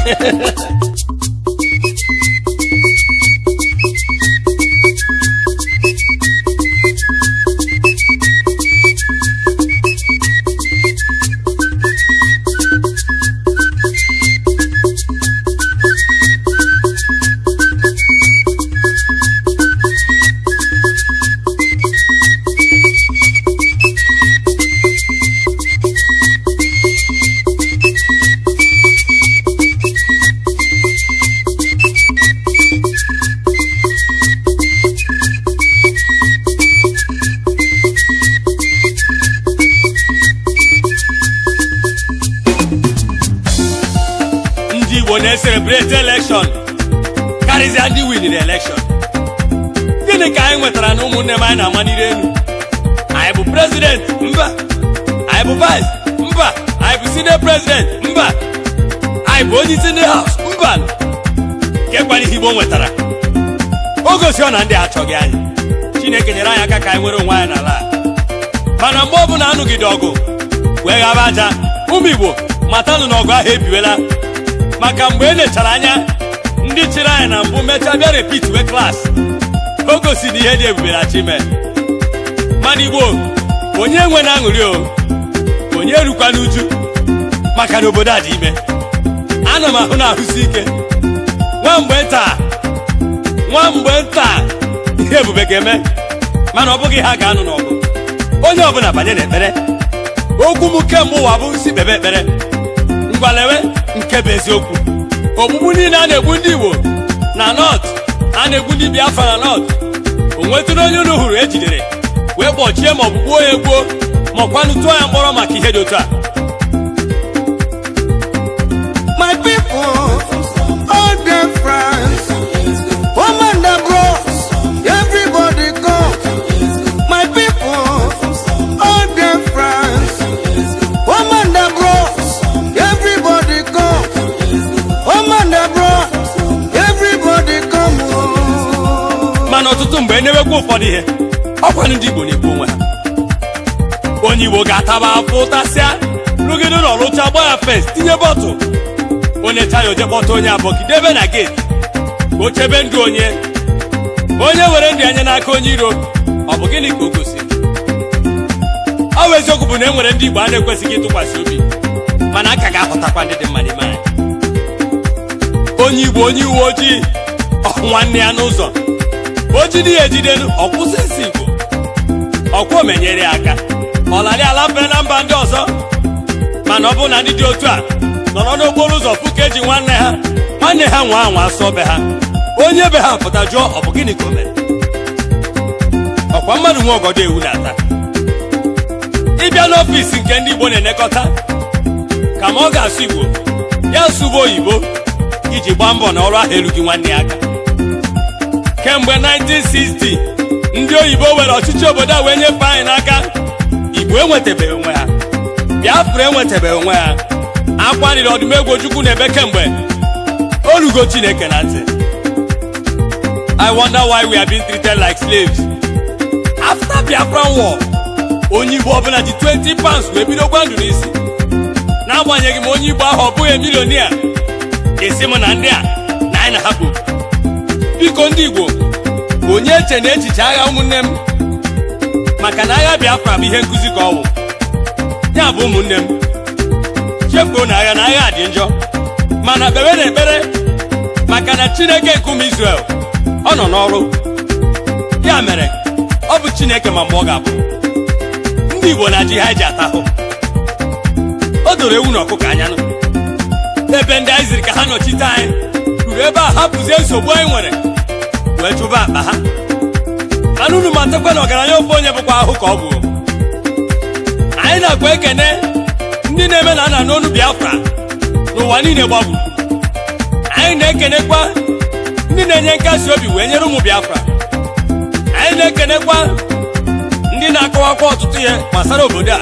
Ndị Igbo na-ecelebrate election karịzịa ndị win election. Gịnị ka anyị nwetara na ụmụnne m anyị na-amaniri elu? Anyị bụ president? Mba. Anyị bụ vice? Mba. Anyị bụ senior president? Mba. Anyị bụ onye isi ndị house? Mba. Kekwana ihe Igbo nwetara? O gosi ọ na ndị achọghị anyị. Chineke nyere anyị aka ka anyị nwere onwe anyị n'ala a. Mana mgbe ọbụla anụgide ọgụ wee ghaba aja, ụmụ Igbo, matanụ na ọgụ ahụ ebiwela, maka mgbe e lechara anya, ndị chịrị anyị na mbụ mechaa bịa repeat wee class. O gosi na ihe dị ebube na chime. Mana Igbo, onye nwe na aṅụrị o, onye erukwa n'uju, maka na obodo a dị ime. Ana m ahụ na ahụsi ike, nwa mgbe nta, nwa mgbe nta, ihe ebube ga-eme. Mana ọ bụghị ha ga-anụ n'ọgụ. Onye ọbụla banye n'ekpere. Okwu m kemgbe ụwa bụ si kpebe ekpere. Ngwalewe nke bụ eziokwu. Ogbugbu niile a na-egbu ndị Igbo na North, a na-egbu ndị Biafra na North, o nwetụrụ onye unu hụrụ ejidere wee kpọchie ma ọ bụ gbuo ya egbuo, ma ọkwanụ tụọ ya mkpọrọ maka ihe dị otu a? My people, all them friends, home and abroad, everybody come. My people, all them friends, home and abroad, everybody come. Home and abroad, everybody come. Oh. Mana ọtụtụ mgbe na-ewekwa ụfọdụ ihe, ọkwanụ ndị Igbo na-egbu onwe ha. Onye Igbo ga-ataba afọ, ụtasịa, rụgide ụlọ, rụcha, gba ya fence, tinye bọtụ. Onye chaya oje kpọta onye abọkị debe na gate ka o chebe ndụ onye. Onye were ndụ anya n'aka onye iro, ọ bụ gịnị ka o gosiri? Ọ bụ eziokwu bụ na e nwere ndị Igbo a na-ekwesịghị ịtụkwasị obi, mana a ka ga-ahụtakwa ndị dị mma n'ime anyị. Onye Igbo, onye uwe ojii ọ nwanne ya n'ụzọ, o jide ya ejidenu, ọ kwụsị nsị Igbo, ọkwa omenyere ya aka, ọ lara ala mfe na mba ndị ọzọ. Mana ọ bụrụ na ndị dị otu a nọrọ n'okporo ụzọ fụ ka eji nwanne ha, nwanne ha nwa anwa asọ be ha, onye be ha pụta jụọ, ọ bụ gịnị ka o mere? Ọkwa mmadụ nwe ọgọdọ ewu na-ata. Ịbịa n'ọfịs nke ndị Igbo na-enekọta, kama ọ ga-asụ Igbo, ya sụba oyibo iji gbaa mbọ na ọrụ ahụ erughị nwanne ya aka. Kemgbe 1960 ndị oyibo were ọchịchị obodo a wee nyefee anyị n'aka, Igbo enwetabeghị onwe ha, Biafra enwetabeghị onwe ha. Akwarịrị ọdụmegwu Ojukwu na-ebe kemgbe olugo Chineke na ntị. I wonder why we are being treated like slaves. After Biafran War, onye Igbo ọbụla ji £20 wee bido gwa ndụ n'isi, n'agbanyeghị ma onye Igbo ahụ ọ bụghị millionaire. Esi m na ndị a na anyị na ha bụ. Biko, ndị Igbo, onye eche na echiche agha, ụmụnne m, maka na agha Biafra bụ ihe nkụzi ka ọ wụ ya bụ. Ụmụnne m, chefuo na agha, na agha dị njọ, mana kpere na ekpere, maka na Chineke nkume Israel ọ nọ n'ọrụ ya. Mere ọ bụ Chineke ma mgbe ọ ga-abụ ndị Igbo na ji ha ji atahụ. O doro ewu na ọkụkọ anya nụ ebe ndị anyị ziri ka ha nọchite anyị ruru ebe a, hapụzie nsogbu anyị nwere wee chụba akpa ha. Mana unu matakwa na ọgaranya ofe onye bụkwa ahụ ka ọ bụ. Anyị na-akwa ekene ndị na-eme na ana n'onu Biafra n'ụwa niile gbagbu. Anyị na-ekenekwa ndị na-enye nkasi obi wee nyere ụmụ Biafra. Anyị na-ekenekwa ndị na-akọwakwa ọtụtụ ihe gbasara obodo a.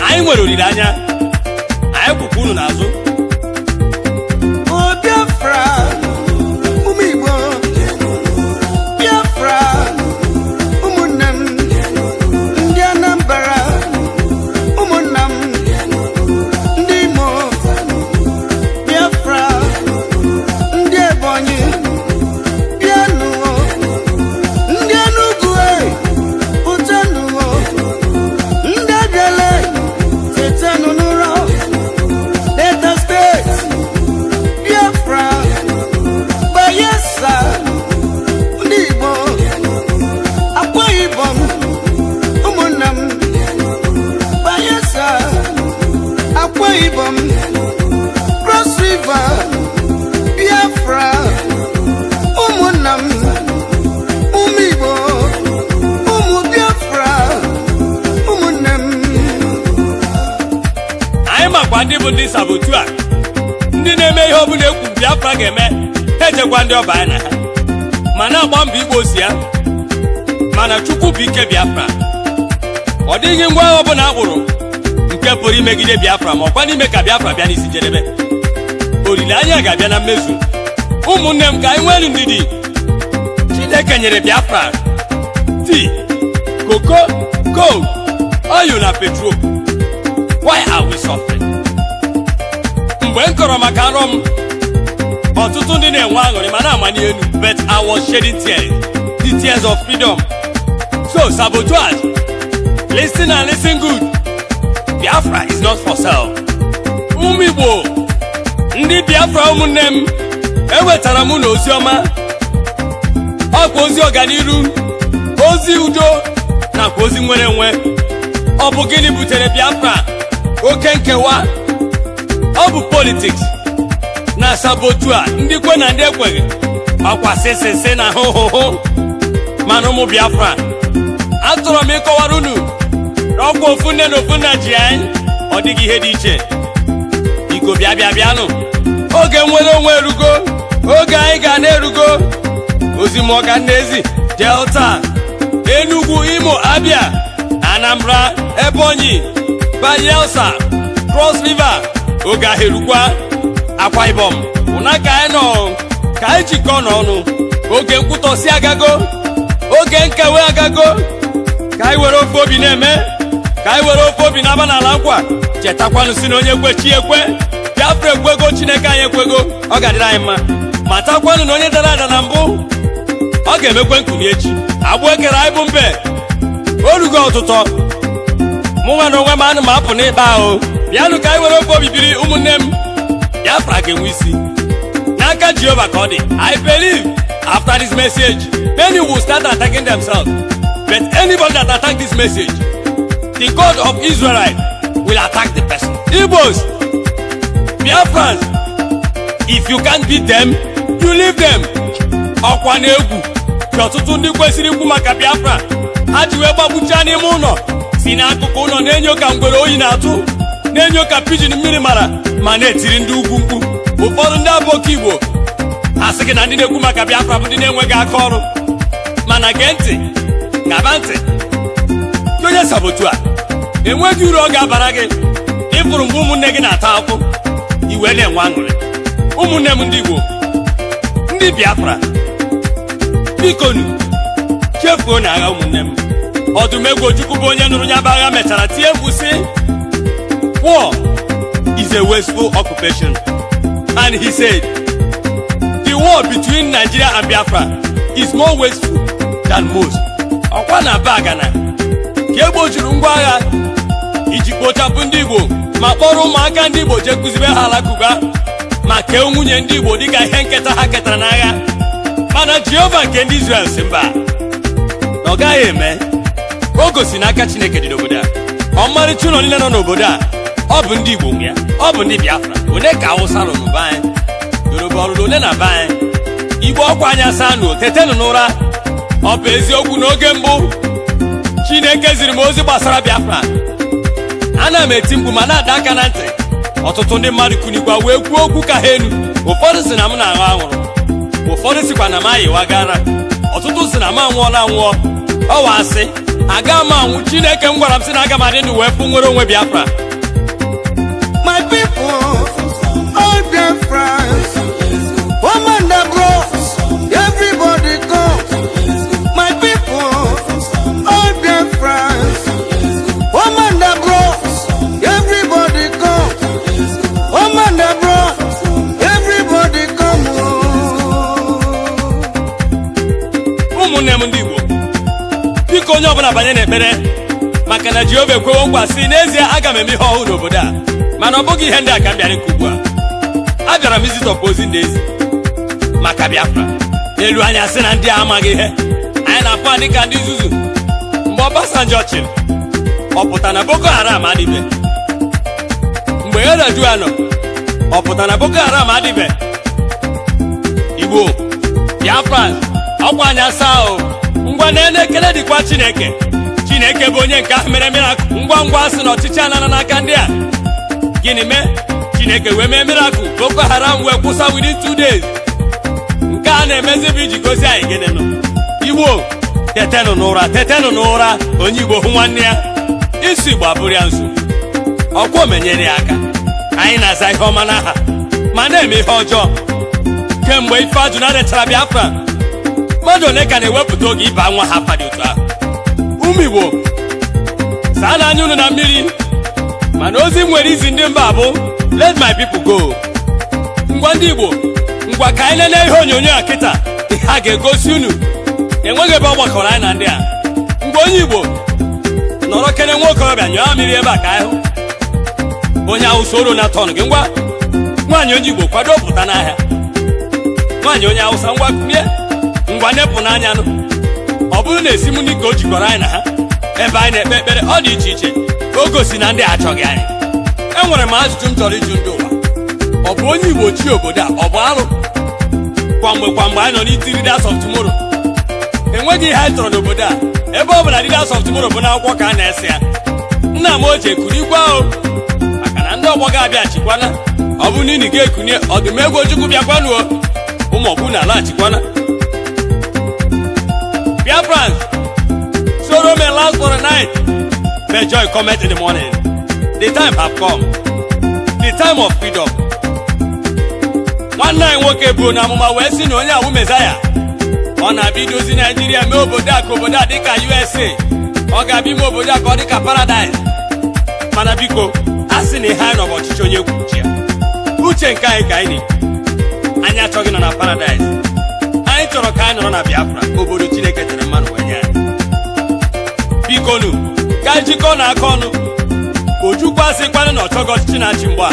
Anyị nwere olileanya, anyị kwụkwa unu n'azụ. O Biafra, ụmụ Igbo, Biafra, ụmụnne m, ndị Anambra, ụmụnna m, ndị Imo, Biafra, ndị Ebonyi, bịanụ, ndị Enugu, e pụtanụ, ndị Abịala, tetanụ n'ụra, Delta State, Biafra, Bayelsa, ndị Igbo, Akwa Ibom, ụmụnna m, Bayelsa, Akwa Ibom, Cross River, Biafra, ụmụnna m, ụmụ Igbo, ụmụ Biafra, ụmụnne m. Anyị makwa ndị bụ ndị saboteur, ndị na-eme ihe ọbụla ekwu Biafra ga-eme ha, echekwa ndị ọba anyị na ha ma na-agba mbọ igbo osi ya. Mana Chukwu bụ ike Biafra. Ọ dịghị ngwa agha ọbụla akpụrụ nke pụrụ imegide Biafra, ma ọkwa n'ime ka Biafra bịa n'isi njedebe. Olileanya ga-abịa na mmezu. Ụmụnne m, ka anyị nwee ndidi. Chineke nyere Biafra tea, cocoa, gold, oil na petrol. Why are we suffering? Mgbe m kọrọ maka nrọ m, ọtụtụ ndị na-enwe aṅụrị ma na-amani elu, but I was shedding tears, the tears of freedom. So sabotage, listen and listen good. Biafra is not for sale. Ụmụ Igbo, ndị Biafra, ụmụnne m, ewetara m na ozi ọma, ọkwa ozi ọganiru, ozi udo nakwa ozi nwere nwe. Ọ bụ gịnị butere Biafra oke nkewa? Ọ bụ politics. Na saboteur a, ndị kwe na ndị ekweghị, ọkwa sịsịsị na hụhụhụ. Mana ụmụ Biafra, achọrọ m ịkọwara unu na ọkwa ofu nne na ofu nna ji anyị. Ọ dịghị ihe dị iche. Biko, bịa, bịa, bịanụ. Oge nwere onwe erugo, oge anyị ga na-erugo. Ozi mụọka nnezi Delta, Enugu, Imo, Abia, Anambra, Ebonyi, Bayelsa, Cross River, oge ahụ erukwa. Akwa Ibom, ụna ka anyị nọ, ka anyị jikọọ n'ọnụ. Oge nkwutọsi agago, oge nkewe agago. Ka anyị were ofe obi na-eme, ka anyị were ofe obi na-aba n'ala nkwa. Chetakwanụ si na onye kwe, chi ekwe. Biafra ekwego, Chineke anyị ekwego, ọ ga-adịrị anyị mma. Matakwanụ na onye dara ada na mbụ, ọ ga-emekwe nkuli echi. Agbụ ekere anyị bụ mbe orugo ọtụtọ. Mụ nwa na onwe m, anụ m apụ n'ịkpa ahụ. Bịanụ ka anyị were ofe obi biri. Ụmụnne m, Biafra ga-enwe isi n'aka Jehova ka ọ dị. I believe after this message, many will start attacking themselves, but anybody that attack this message, the God of Israel will attack the person. Igbos, Biafrans, if you can't beat them, you leave them. Ọkwa na egwu ka ọtụtụ ndị kwesịrị ikwu maka Biafra ha ji wee gbagbuchaa n'ime ụlọ, si n'akụkụ ụlọ na-enyo ka ngwere oyi na-atụ, na-enyo ka pidgin mmiri mara, ma na-etiri ndị ugwu mkpu. Ụfọdụ ndị abụoke Igbo ha sị gị na ndị na-ekwu maka Biafra bụ ndị na-enweghị aka ọrụ. Mana gee ntị, ṅaba ntị gị, onye saboteur a, enweghị uru ọ ga-abara gị. Ịfụrụ mgbe ụmụnne gị na-ata akwụ, iwe na-enwe aṅụrị. Ụmụnne m ndị Igbo, ndị Biafra, bikonu, chefuo na agha. Ụmụnne m, Ọdụmegwu Ojukwu bụ onye nụrụ ya bụ agha, mechara tie mkpu sị, "War is a wasteful occupation." And he said the war between Nigeria and Biafra is more wasteful than most. Ọkwa na Bagana ka egbochiri ngwa agha iji kpochapụ ndị Igbo, ma kpọrọ ụmụaka ndị Igbo jee kụzibe ha Alakụba, ma kee nwunye ndị Igbo dịka ihe nketa ha ketara n'agha. Mana Jehova nke ndị Israel si mba, na ọ gaghị eme. O gosi n'aka Chineke dị n'obodo a. Ọmarịcha ụlọ niile nọ n'obodo a, ọ bụ ndị Igbo nwe ya, ọ bụ ndị Biafra. One ka Awụsa rụrụ be anyị? Yoruba ọrụrụ ole na be anyị? Igbo, ọkwa anya saa nụ, tetenụ n'ụra. Ọ bụ eziokwu n'oge mbụ Chineke ziri m ozi gbasara Biafra, ana m eti mkpu ma na-ada aka na ntị. Ọtụtụ ndị mmadụ kunikwa wee kwuo okwu ka ha elu. Ụfọdụ si na m na-aṅụ anwụrụ, ụfọdụ sikwa na m ayịwagara, ọtụtụ si na m anwụọla anwụọ. Ọwa asị, aga m anwụ. Chineke m gwara m sị na aga m adị ndụ wee fụ nwere onwe Biafra. My people, all Biafrans, home and abroad, everybody come. My people, all Biafrans, home and abroad, everybody come. Home and abroad, everybody come. Oh. Ụmụnne m ndị Igbo, biko, onye ọbụla banye n'ekpere, maka na Jehova ekwewo nkwa sị n'ezie aga m eme ihe ọhụrụ n'obodo a. Mana ọ bụghị ihe ndị a ka m bịara nke ugbu a. Abịara m izitọpụ ozi ndị ezi maka Biafra. Elu anya sị na ndị a amaghị ihe anyị na-afụ adị ka ndị nzuzu. Mgbe Obasanjo chịrị, ọ pụta na Boko Haram adịbe? Mgbe Yar'Adua nọ, ọ pụta na Boko Haram adịbe? Igbo, Biafra, ọkwa anya saa o. Ngwa na ekele dịkwa Chineke. Chineke bụ onye nke ahụ mere miracle. Ngwa ngwa sị na ọchịchị anana n'aka ndị a, gịnị mee? Chineke wee mee miracle, Boko Haram wee kwụsa within 2 days. Nke a na-emezi bụ iji gosi anyị gịnị nụ? Igbo, tetenụ n'ụra, tetenụ n'ụra. Onye Igbo hụ nwanne ya, isi Igbo abụrụ ya nso, ọkwa omenyere ya aka. Anyị na-aza ihe ọma n'aha ma na-eme ihe ọjọọ. Kemgbe ife ajụna rechara Biafra, mmadụ ole ka na-ewepụta oge ịba nwa ha afa dị otu ahụ? Ụmụ Igbo, saa n'anya unu na mmiri. Mana ozi m nwere izi ndị mba bụ, let my people go. Ngwa, ndị Igbo, ngwa, ka anyị lelee ihe onyonyo a kịta. Ihe a ga-egosi unu enweghị ebe ọ gbakọrọ anyị na ndị a. Ngwa, onye Igbo nọrọ kene nwa okorobịa, nyụọ mmiri ebe a ka anyị hụ. Onye Awụsa oro na tọn gị. Ngwa, nwaanyị onye Igbo, kwado pụta n'ahịa. Nwaanyị onye Awụsa, ngwa, kulie. Ngwa, nepụ n'anya nụ. Ọ bụrụ na esi m ka o jikọrọ anyị na ha, ebe anyị na-ekpe ekpere ọ dị iche iche, o gosi na ndị a achọghị anyị. Enwere m ajụjụ m chọrọ ịjụ ndị ụwa. Ọ bụ onye Igbo chi obodo a, ọ bụ arụ? Kwamgbe kwamgbe anyị nọ n'iti Leaders of Tomorrow, enweghị ihe anyị chọrọ n'obodo a, ebe ọ bụ na Leaders of Tomorrow bụ n'akwụkwọ ka a na-ese ya. Nna m ochie, kuru igwe ahụ, maka na ndị ọgbọ ga-abịachikwana. Ọ bụ na ị ga-ekunye ọdụm egwu Ojukwu, bịakwanuo. Ụmụ ọgbụ na-alaghachikwana. Biafrans, sorrow may last for a night, but joy cometh in the morning. The time have come, the time of freedom. Nwanne anyị nwoke bụ n'amụma wee sị na onye awụ Mezaya, ọ na-abịa idozi Naijiria, mee obodo a ka obodo a dịka USA. Ọ ga-abịa ime obodo a ka ọ dịka paradise. Mana biko, a sị na ihe anyị nọ bụ ọchịchị onye kwuchi ya, uche nke anyị ka anyị na-ekwu. Anyị achọghị nọ na paradise. Anyị chọrọ ka anyị nọrọ na Biafra, obodo Chineke tere mmanụ wee nye anyị. Bikonu, ka anyị jikọọ na aka ọnụ. Ojukwu asịkwanụ na ọ chọghị ọchịchị na-achị mgbe a,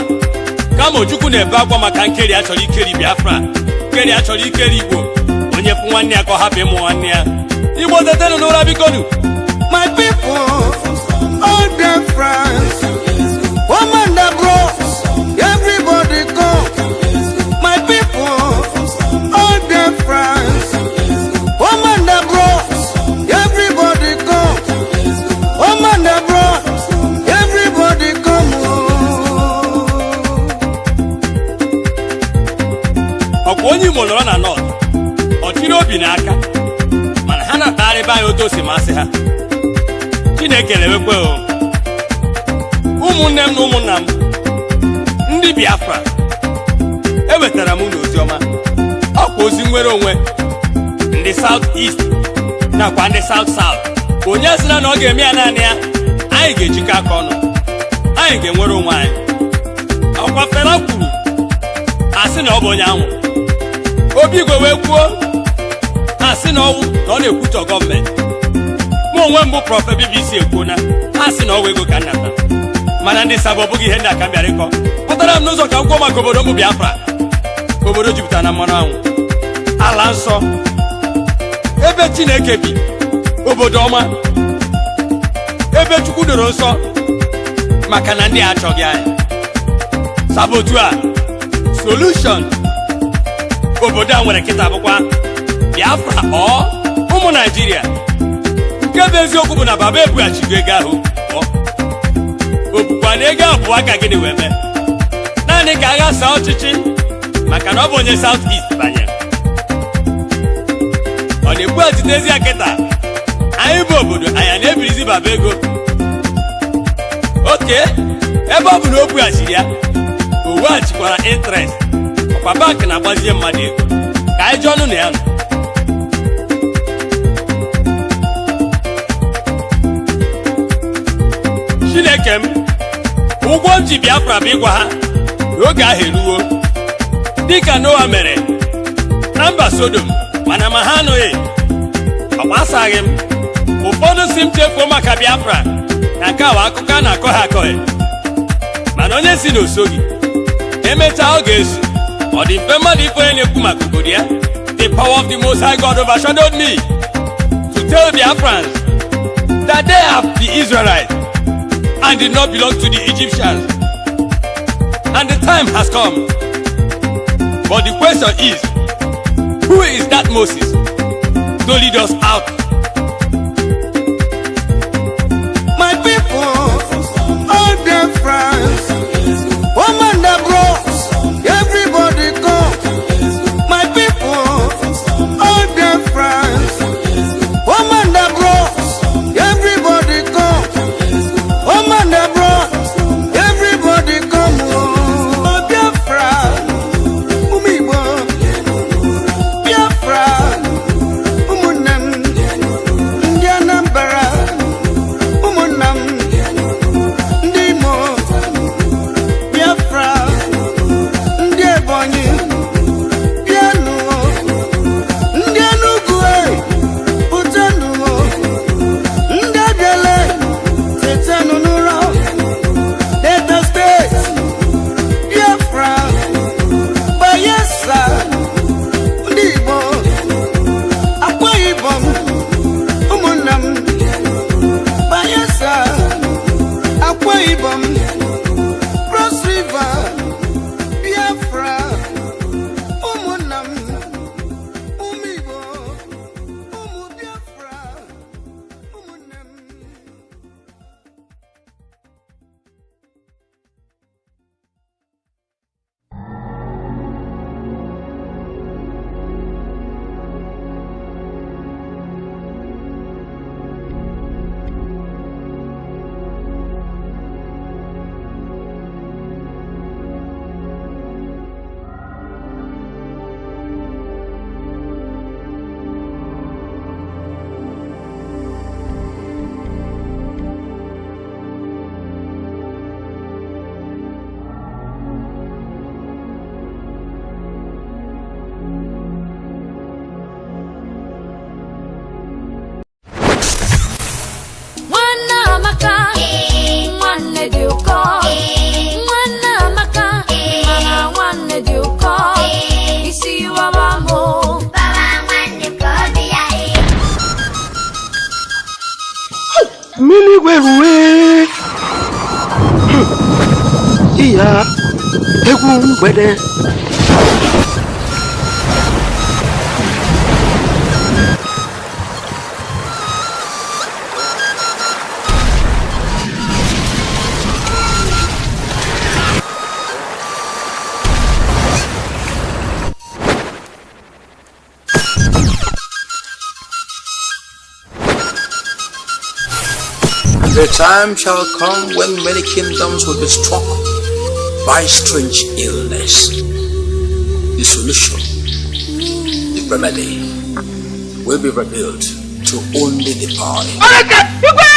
kama Ojukwu na-ebe akwa maka nkeri a chọrọ ikeri Biafra, nkeri a chọrọ ikeri Igbo. Onye fụ nwanne ya ka ọ hapụ ịmụ nwanne ya. Igbo, tetenụ n'ụra, bikonu. My people, all Biafrans, home and abroad, everybody come. My people, all Biafrans, home and abroad, everybody come. Home and abroad, everybody come. Oh. Ọkwa onye Imo nọrọ na North, ọ chịrị obi n'aka, mana ha na-akpagharị be anyị otu o si masị ha. Chineke lewekwe o. Ụmụnne m na ụmụnna m ndị Biafra, ewetara m unu ozi ọma, ọkwa ozi nwere onwe ndị South East nakwa ndị South South. Onye sịra na ọ ga-eme ya naanị ya, anyị ga-ejikọ aka ọnụ, anyị ga-enwere onwe anyị. Ọkwa Fela kwuru, asị na ọ bụ onye anwụ. Obi Igwe wee kwuo, asị na ọwụ na ọ na-ekwutọ gọọmenti. Mụ onwe m bụ Prophet BBC ekwuona, ha sị na ọwụ ego ka nnata. Mana ndị sabo, ọ bụghị ihe ndị a ka m bịara ịkọ. Pụtara m n'ụzọ ka m kwuo maka obodo m bụ Biafra, obodo jupụtara na mmanụ anwụ, ala nsọ ebe Chineke bi, obodo ọma ebe Chukwu doro nsọ. Maka na ndị a achọghị anyị saboteur a, solution obodo a nwere kịta bụkwa Biafra. Ọ ụmụ Naijiria, nke bụ eziokwu bụ na baba ebughachigo ego ahụ. Ọ o bukwa na ego ahụ bụ aka gịnị wee mee? Naanị ka agha saa ọchịchị, maka na ọ bụ onye South East banyere, ọ na-ebughachitezi ya. Kịta anyị bụ obodo anyị na-ebirizi baba ego oke. Ebe ọ bụ na o bughachiri ya, o weghachikwara interest. Ọkwa bank na-agbazie mmadụ ego. Ka anyị jụọ ọnụ na ya nọ. Chineke m, ụgwọ m ji Biafra bụ ịgwa ha na oge ahụ eruwo, dịka Noa mere na mba Sodom, mana ma ha anụghị. Ọ gbasaghị m. Ụfọdụ si m chefuo maka Biafra, na nke a bụ akụkọ a na-akọ ha akọghị. Mana onye si na osoghị, emechaa ọ ga-ezu. Ọ dị mfe mmadụ ife onye na-ekwu maka obodo ya. The power of the Most High God overshadowed me to tell Biafrans that they are the Israelites and did not belong to the Egyptians, and the time has come. But the question is, who is that Moses to lead us out? My people, all Biafrans, home and abroad, everybody come. My people, all Biafrans, home and abroad, everybody come. Home and abroad, everybody come. Oh, Biafra, ụmụ Igbo, Biafra, ụmụnne m, ndị Anambra, ụmụnna m, ndị Imo, Biafra, ndị Ebonyi, bịanụ, ndị Enugu e, pụtanụ, ndị Abịala, tetanụ n'ụra, Delta State, Biafra, Bayelsa, ndị Igbo, Akwa Ibom, ụmụnna m, Bayelsa, Akwa Ibom, Cross River, Biafra. Erue. Iya. Egwu mgbede. The time shall come when many kingdoms will be struck by strange illness. The solution, the remedy, will be revealed to only the power.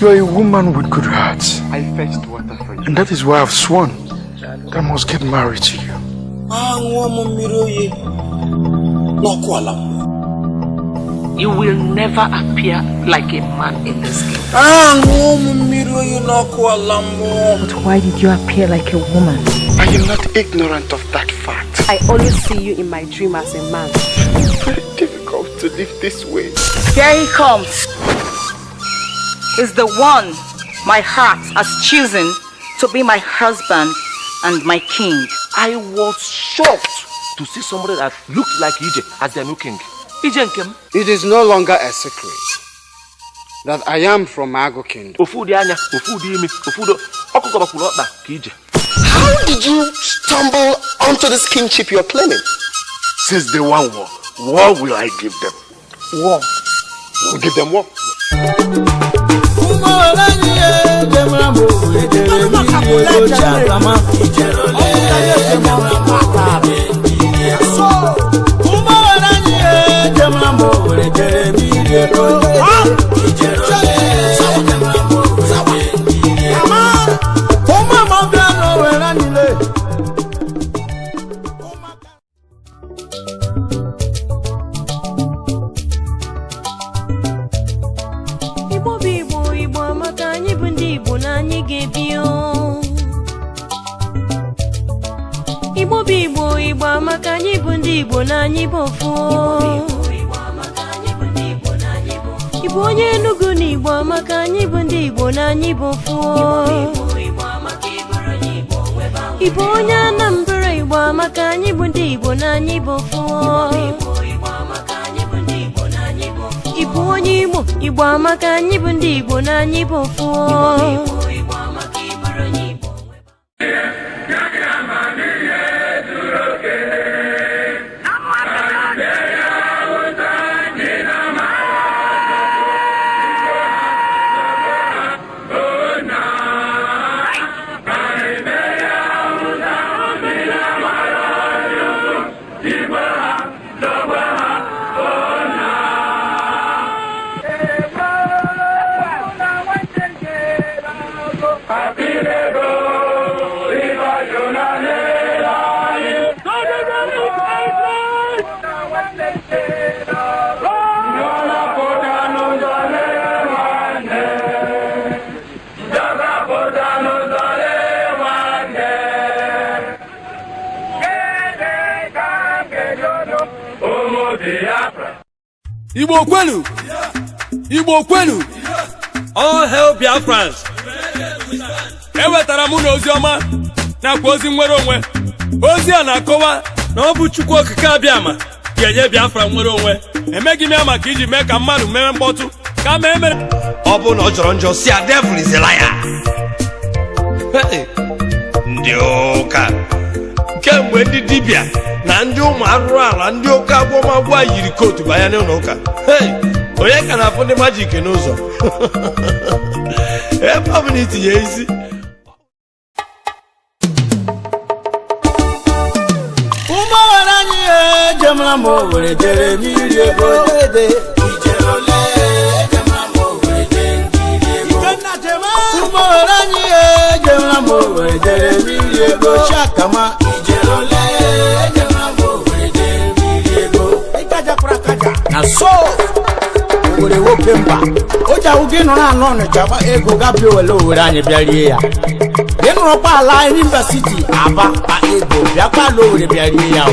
You are a woman with good heart. I fetched water for you. And that is why I've sworn that I must get married to you. Aṅụọ m mmiri oyi n'ọkụ ala mmụọ. You will never appear like a man in this kingdom. Aṅụọ m mmiri oyi n'ọkụ ala mmụọ. But why did you appear like a woman? I am not ignorant of that fact. I always see you in my dream as a man. It's very difficult to live this way. There he comes. Is the one my heart has chosen to be my husband and my king. I was shocked to see somebody that looked like Ije as their new king. Ije nkem. It is no longer a secret that I am from Ago Kingdom. Ofu dị anya, ofu dị imi, ofu dị ọkụkọ gbakwuru ọkpa ka Ije. How did you stumble onto this kingship you're claiming? Since they want war, what will I give them? War. We'll give them war. Igbo bụ Igbo, Igbo amaka, anyị bụ ndị Igbo na anyị ga-ebi o. Igbo bụ Igbo, Igbo amaka, anyị bụ ndị Igbo na anyị bụ ofu o. Igbo onye Enugu na Igbo amaka, anyị bụ ndị Igbo na anyị bụ ofu o. Igbo onye Anambra, Igbo amaka, anyị bụ ndị Igbo na anyị bụ ofu o. Igbo onye Imo, Igbo amaka, anyị bụ ndị Igbo na anyị bụ ofu o. Igbo kwenu! Igbo kwenu! All hail Biafrans! Ewetara m na ozi ọma nakwa ozi nnwere onwe. Ozi a na-akọwa na ọ bụ Chukwu Okike Abịama ga-enye Biafra nnwere onwe. Emeghị m ya maka iji mee ka mmadụ mee mkpọtụ kama emere Ọ bụ na ọ jọrọ njọ si a devil is a liar. Hey, ndị ụka kemgbe ndị dibịa na ndị ụmụ arụrụ ala ndị oke agwọmagwọ a yiri kootu banye n'ụlọ ụka. Hey, onye ka na-afụ ndị majik n'ụzọ ebe ọ bụla itinye isi. Ụmụnwere anyị ejemara m Owere jere mmiri ego dede. Ụmụnwere anyị ejemara m Owere jere mmiri ego shakama. Na so Owere nwoke mba. O ji awụ gị nọrọ anọ Ọnịcha gba ego gabịa owele Owere anyị bịa rie ya. Gị nọrọkwa ala Enyimba City Aba kpa ego bịakwa ala Owere bịa rie ya o.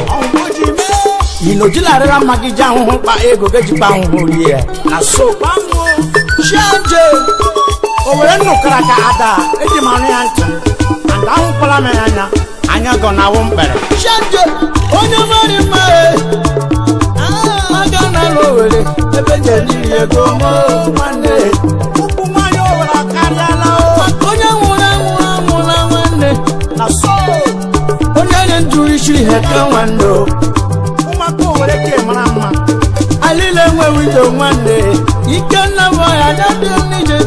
Inojilarịra mma gị ji ahụhụ kpa ego gejikwa ahụhụ rie ya. Na so chianje Owere nnụkara ka ada eji m anụ ya ntị and ahụkwala m ya anya anya gọ na awụ mkpere. Chianje onye mara mma aga n'ala Owere ebe jeliri ego mo nwanne. Ụkwụ nwanyị Owere akarịala o. Maka onye nwụrụ anwụ anwụla nwanne. Na so onye nye ndụ isiri ha ka nwanne o. Ụmụaka Owere ka mara mma. Alile nwe windo nwanne. Ikenna bụ ya nyadị n'ije.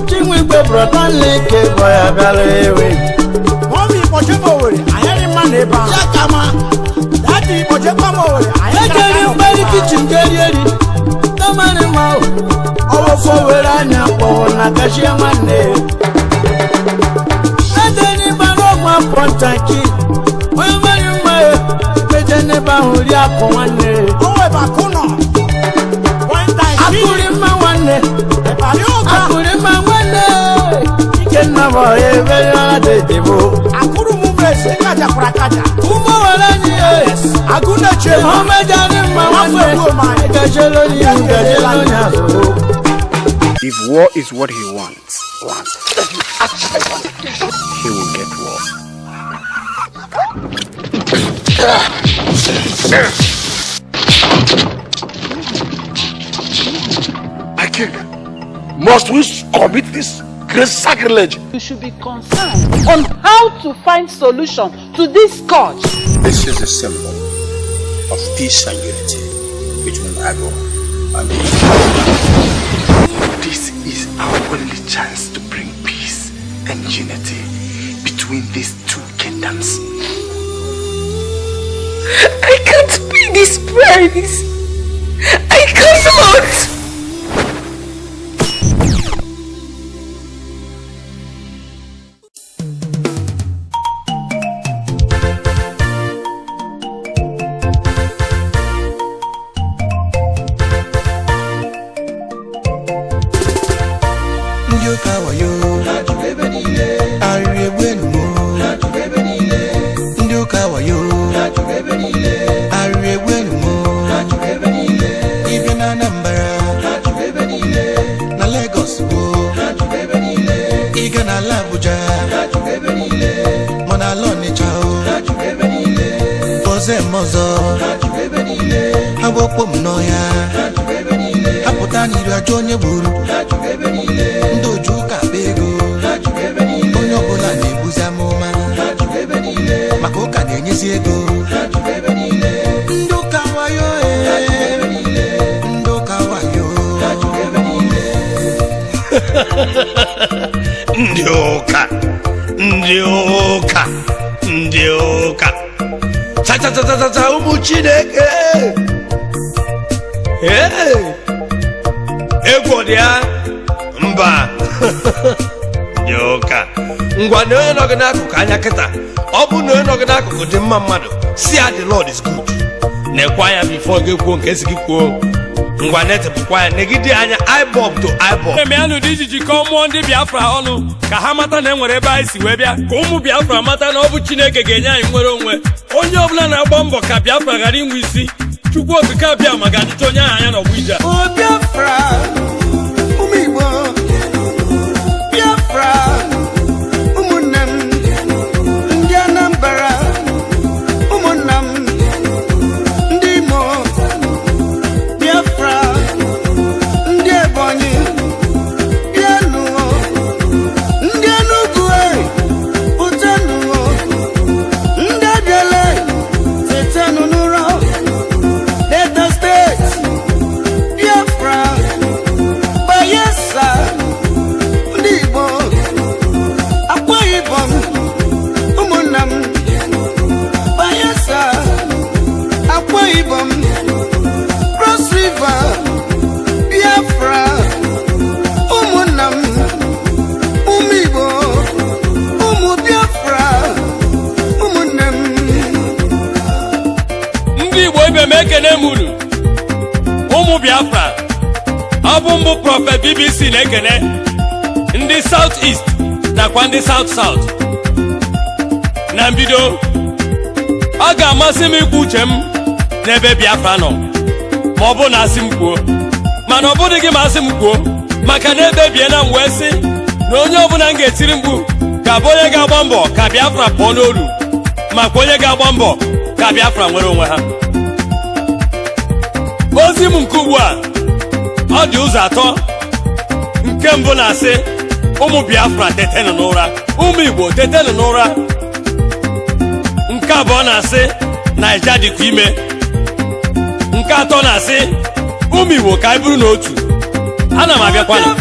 Chinwe igwe brọta nleke bụ ya bịara ewe. Mọmi ịkpọchebe Owere anyị dị mma na ebe ahụ. Ya kama. Dadi ịkpọchekwa m Owere anyị ejeri mgberi kichin geri eri. Tamari ma o. Ọwọ́fọ were anya kpọwụ na gashie nwanne. Edeni bara ọgwụ apọntaki. Onye mara mma e. Meje n'ebe ahụ rie akụ nwanne. Akụri mma nwanne. Akụri mma nwanne. Ikenna bụ ọya ebe ya dedebo. Akụrụ m ụmụ eze kajakwara akaja. Ụmụ were anyị e. Agụ na-eche m. Ọ mejari mma nwanne. Gajelo n'ihu gajelo n'azụ. If war is what he wants, he will get war. My king, must we commit this great sacrilege? You should be concerned on how to find solution to this scourge. This is a symbol of peace and unity between Ago and the This is our only chance to bring peace and unity between these two kingdoms. I can't pay this price. I cannot. Ndị ụka wayo ha juru ebe niile, arịrị egbu enu ha juru ebe niile. Ndị ụka wayo ha juru ebe niile, arịrị egbu enu ha juru ebe niile. Ịbịa na Anambra ha juru ebe niile, na Lagos bụ ha juru ebe niile. Ịga n'ala Abuja ha juru ebe niile, ma n'ala Ọnịcha o ha juru ebe niile. Ọzọ eme ọzọ ha juru ebe niile, ha gbokpo m n'ọhịa ha juru ebe niile. Ha pụta n'iru ajọ onye gburu ha juru ebe niile. Ndị oju ụka akpa ego ha juru ebe niile. Onye ọbụla na-ebuzi amụma ha juru ebe niile, maka ụka na-enyezi ego ha juru ebe niile. Ndị ụka wayo ha juru ebe niile. Ndị ụka wayo ha juru ebe niile. Ndị ụka, ndị ụka, ndị ụka, chachachachacha, ụmụ Chineke. Ee, egwu ọ dị ya mba. Ndị ụka, ngwa na onye nọ gị n'akụkụ anya kịta, ọ bụ na onye nọ gị n'akụkụ dị mma mmadụ, si ya the Lord is good. Na-ekwe anya before gị kwuo nke esi gị kwuo. Ngwa netịpụkwa ya, negide anya eyeball to eyeball. Emeanụ dị iji jikọọ mmụọ ndị Biafra ọnụ ka ha mata na e nwere ebe anyị si wee bịa, ka ụmụ Biafra mata na ọ bụ Chineke ga-enye anyị nwere onwe. Onye ọbụla na-agba mbọ ka Biafra ghara inwe isi, Chukwu okike abịa ma ga-ajụta onye ahụ anya n'ọgbọ ije a. O Biafra, ụmụ Igbo, Biafra, ụmụnne m, ndị Anambra, ụmụnna m, ndị Imo, Biafra, ndị Ebonyi, bịanụ, ndị Enugu, pụtanụ, ndị Abịala, tetanụ n'ụra, Delta Steeti, Biafra, Bayelsa, ndị Igbo, Akwa Ibom, ụmụnna m, Bayelsa, Akwa Ibom, Cross River, Biafra, ụmụnna m, ụmụ Igbo, ụmụ Biafra, ụmụnne m. Ndị Igbo ibe m, ekene m unu, ụmụ Biafra. Ọ bụ mbụ Prophet BBC na-ekene ndị South East nakwa ndị South South. Na mbido, ọ ga-amasị m ikwu uche m n'ebe Biafra nọ, ma ọ bụ na asị m kwuo, mana ọ bụdị gị ma asị m kwuo, maka na ekpebiela m wee sị na onye ọbụla m ga-etiri mkpu ga-abụ onye ga-agba mbọ ka Biafra pụọ n'olu, makwa onye ga-agba mbọ ka Biafra nwere onwe ha. Ozi m nke ugbu a, ọ dị ụzọ atọ. Nke mbụ na-asị, ụmụ Biafra, tetenụ n'ụra. Ụmụ Igbo, tetenụ n'ụra. Nke abụọ na-asị, Naija dịkwa ime. Nke atọ na-asị, ụmụ Igbo, ka anyị bụrụ n'otu. Ana m abịakwanụ.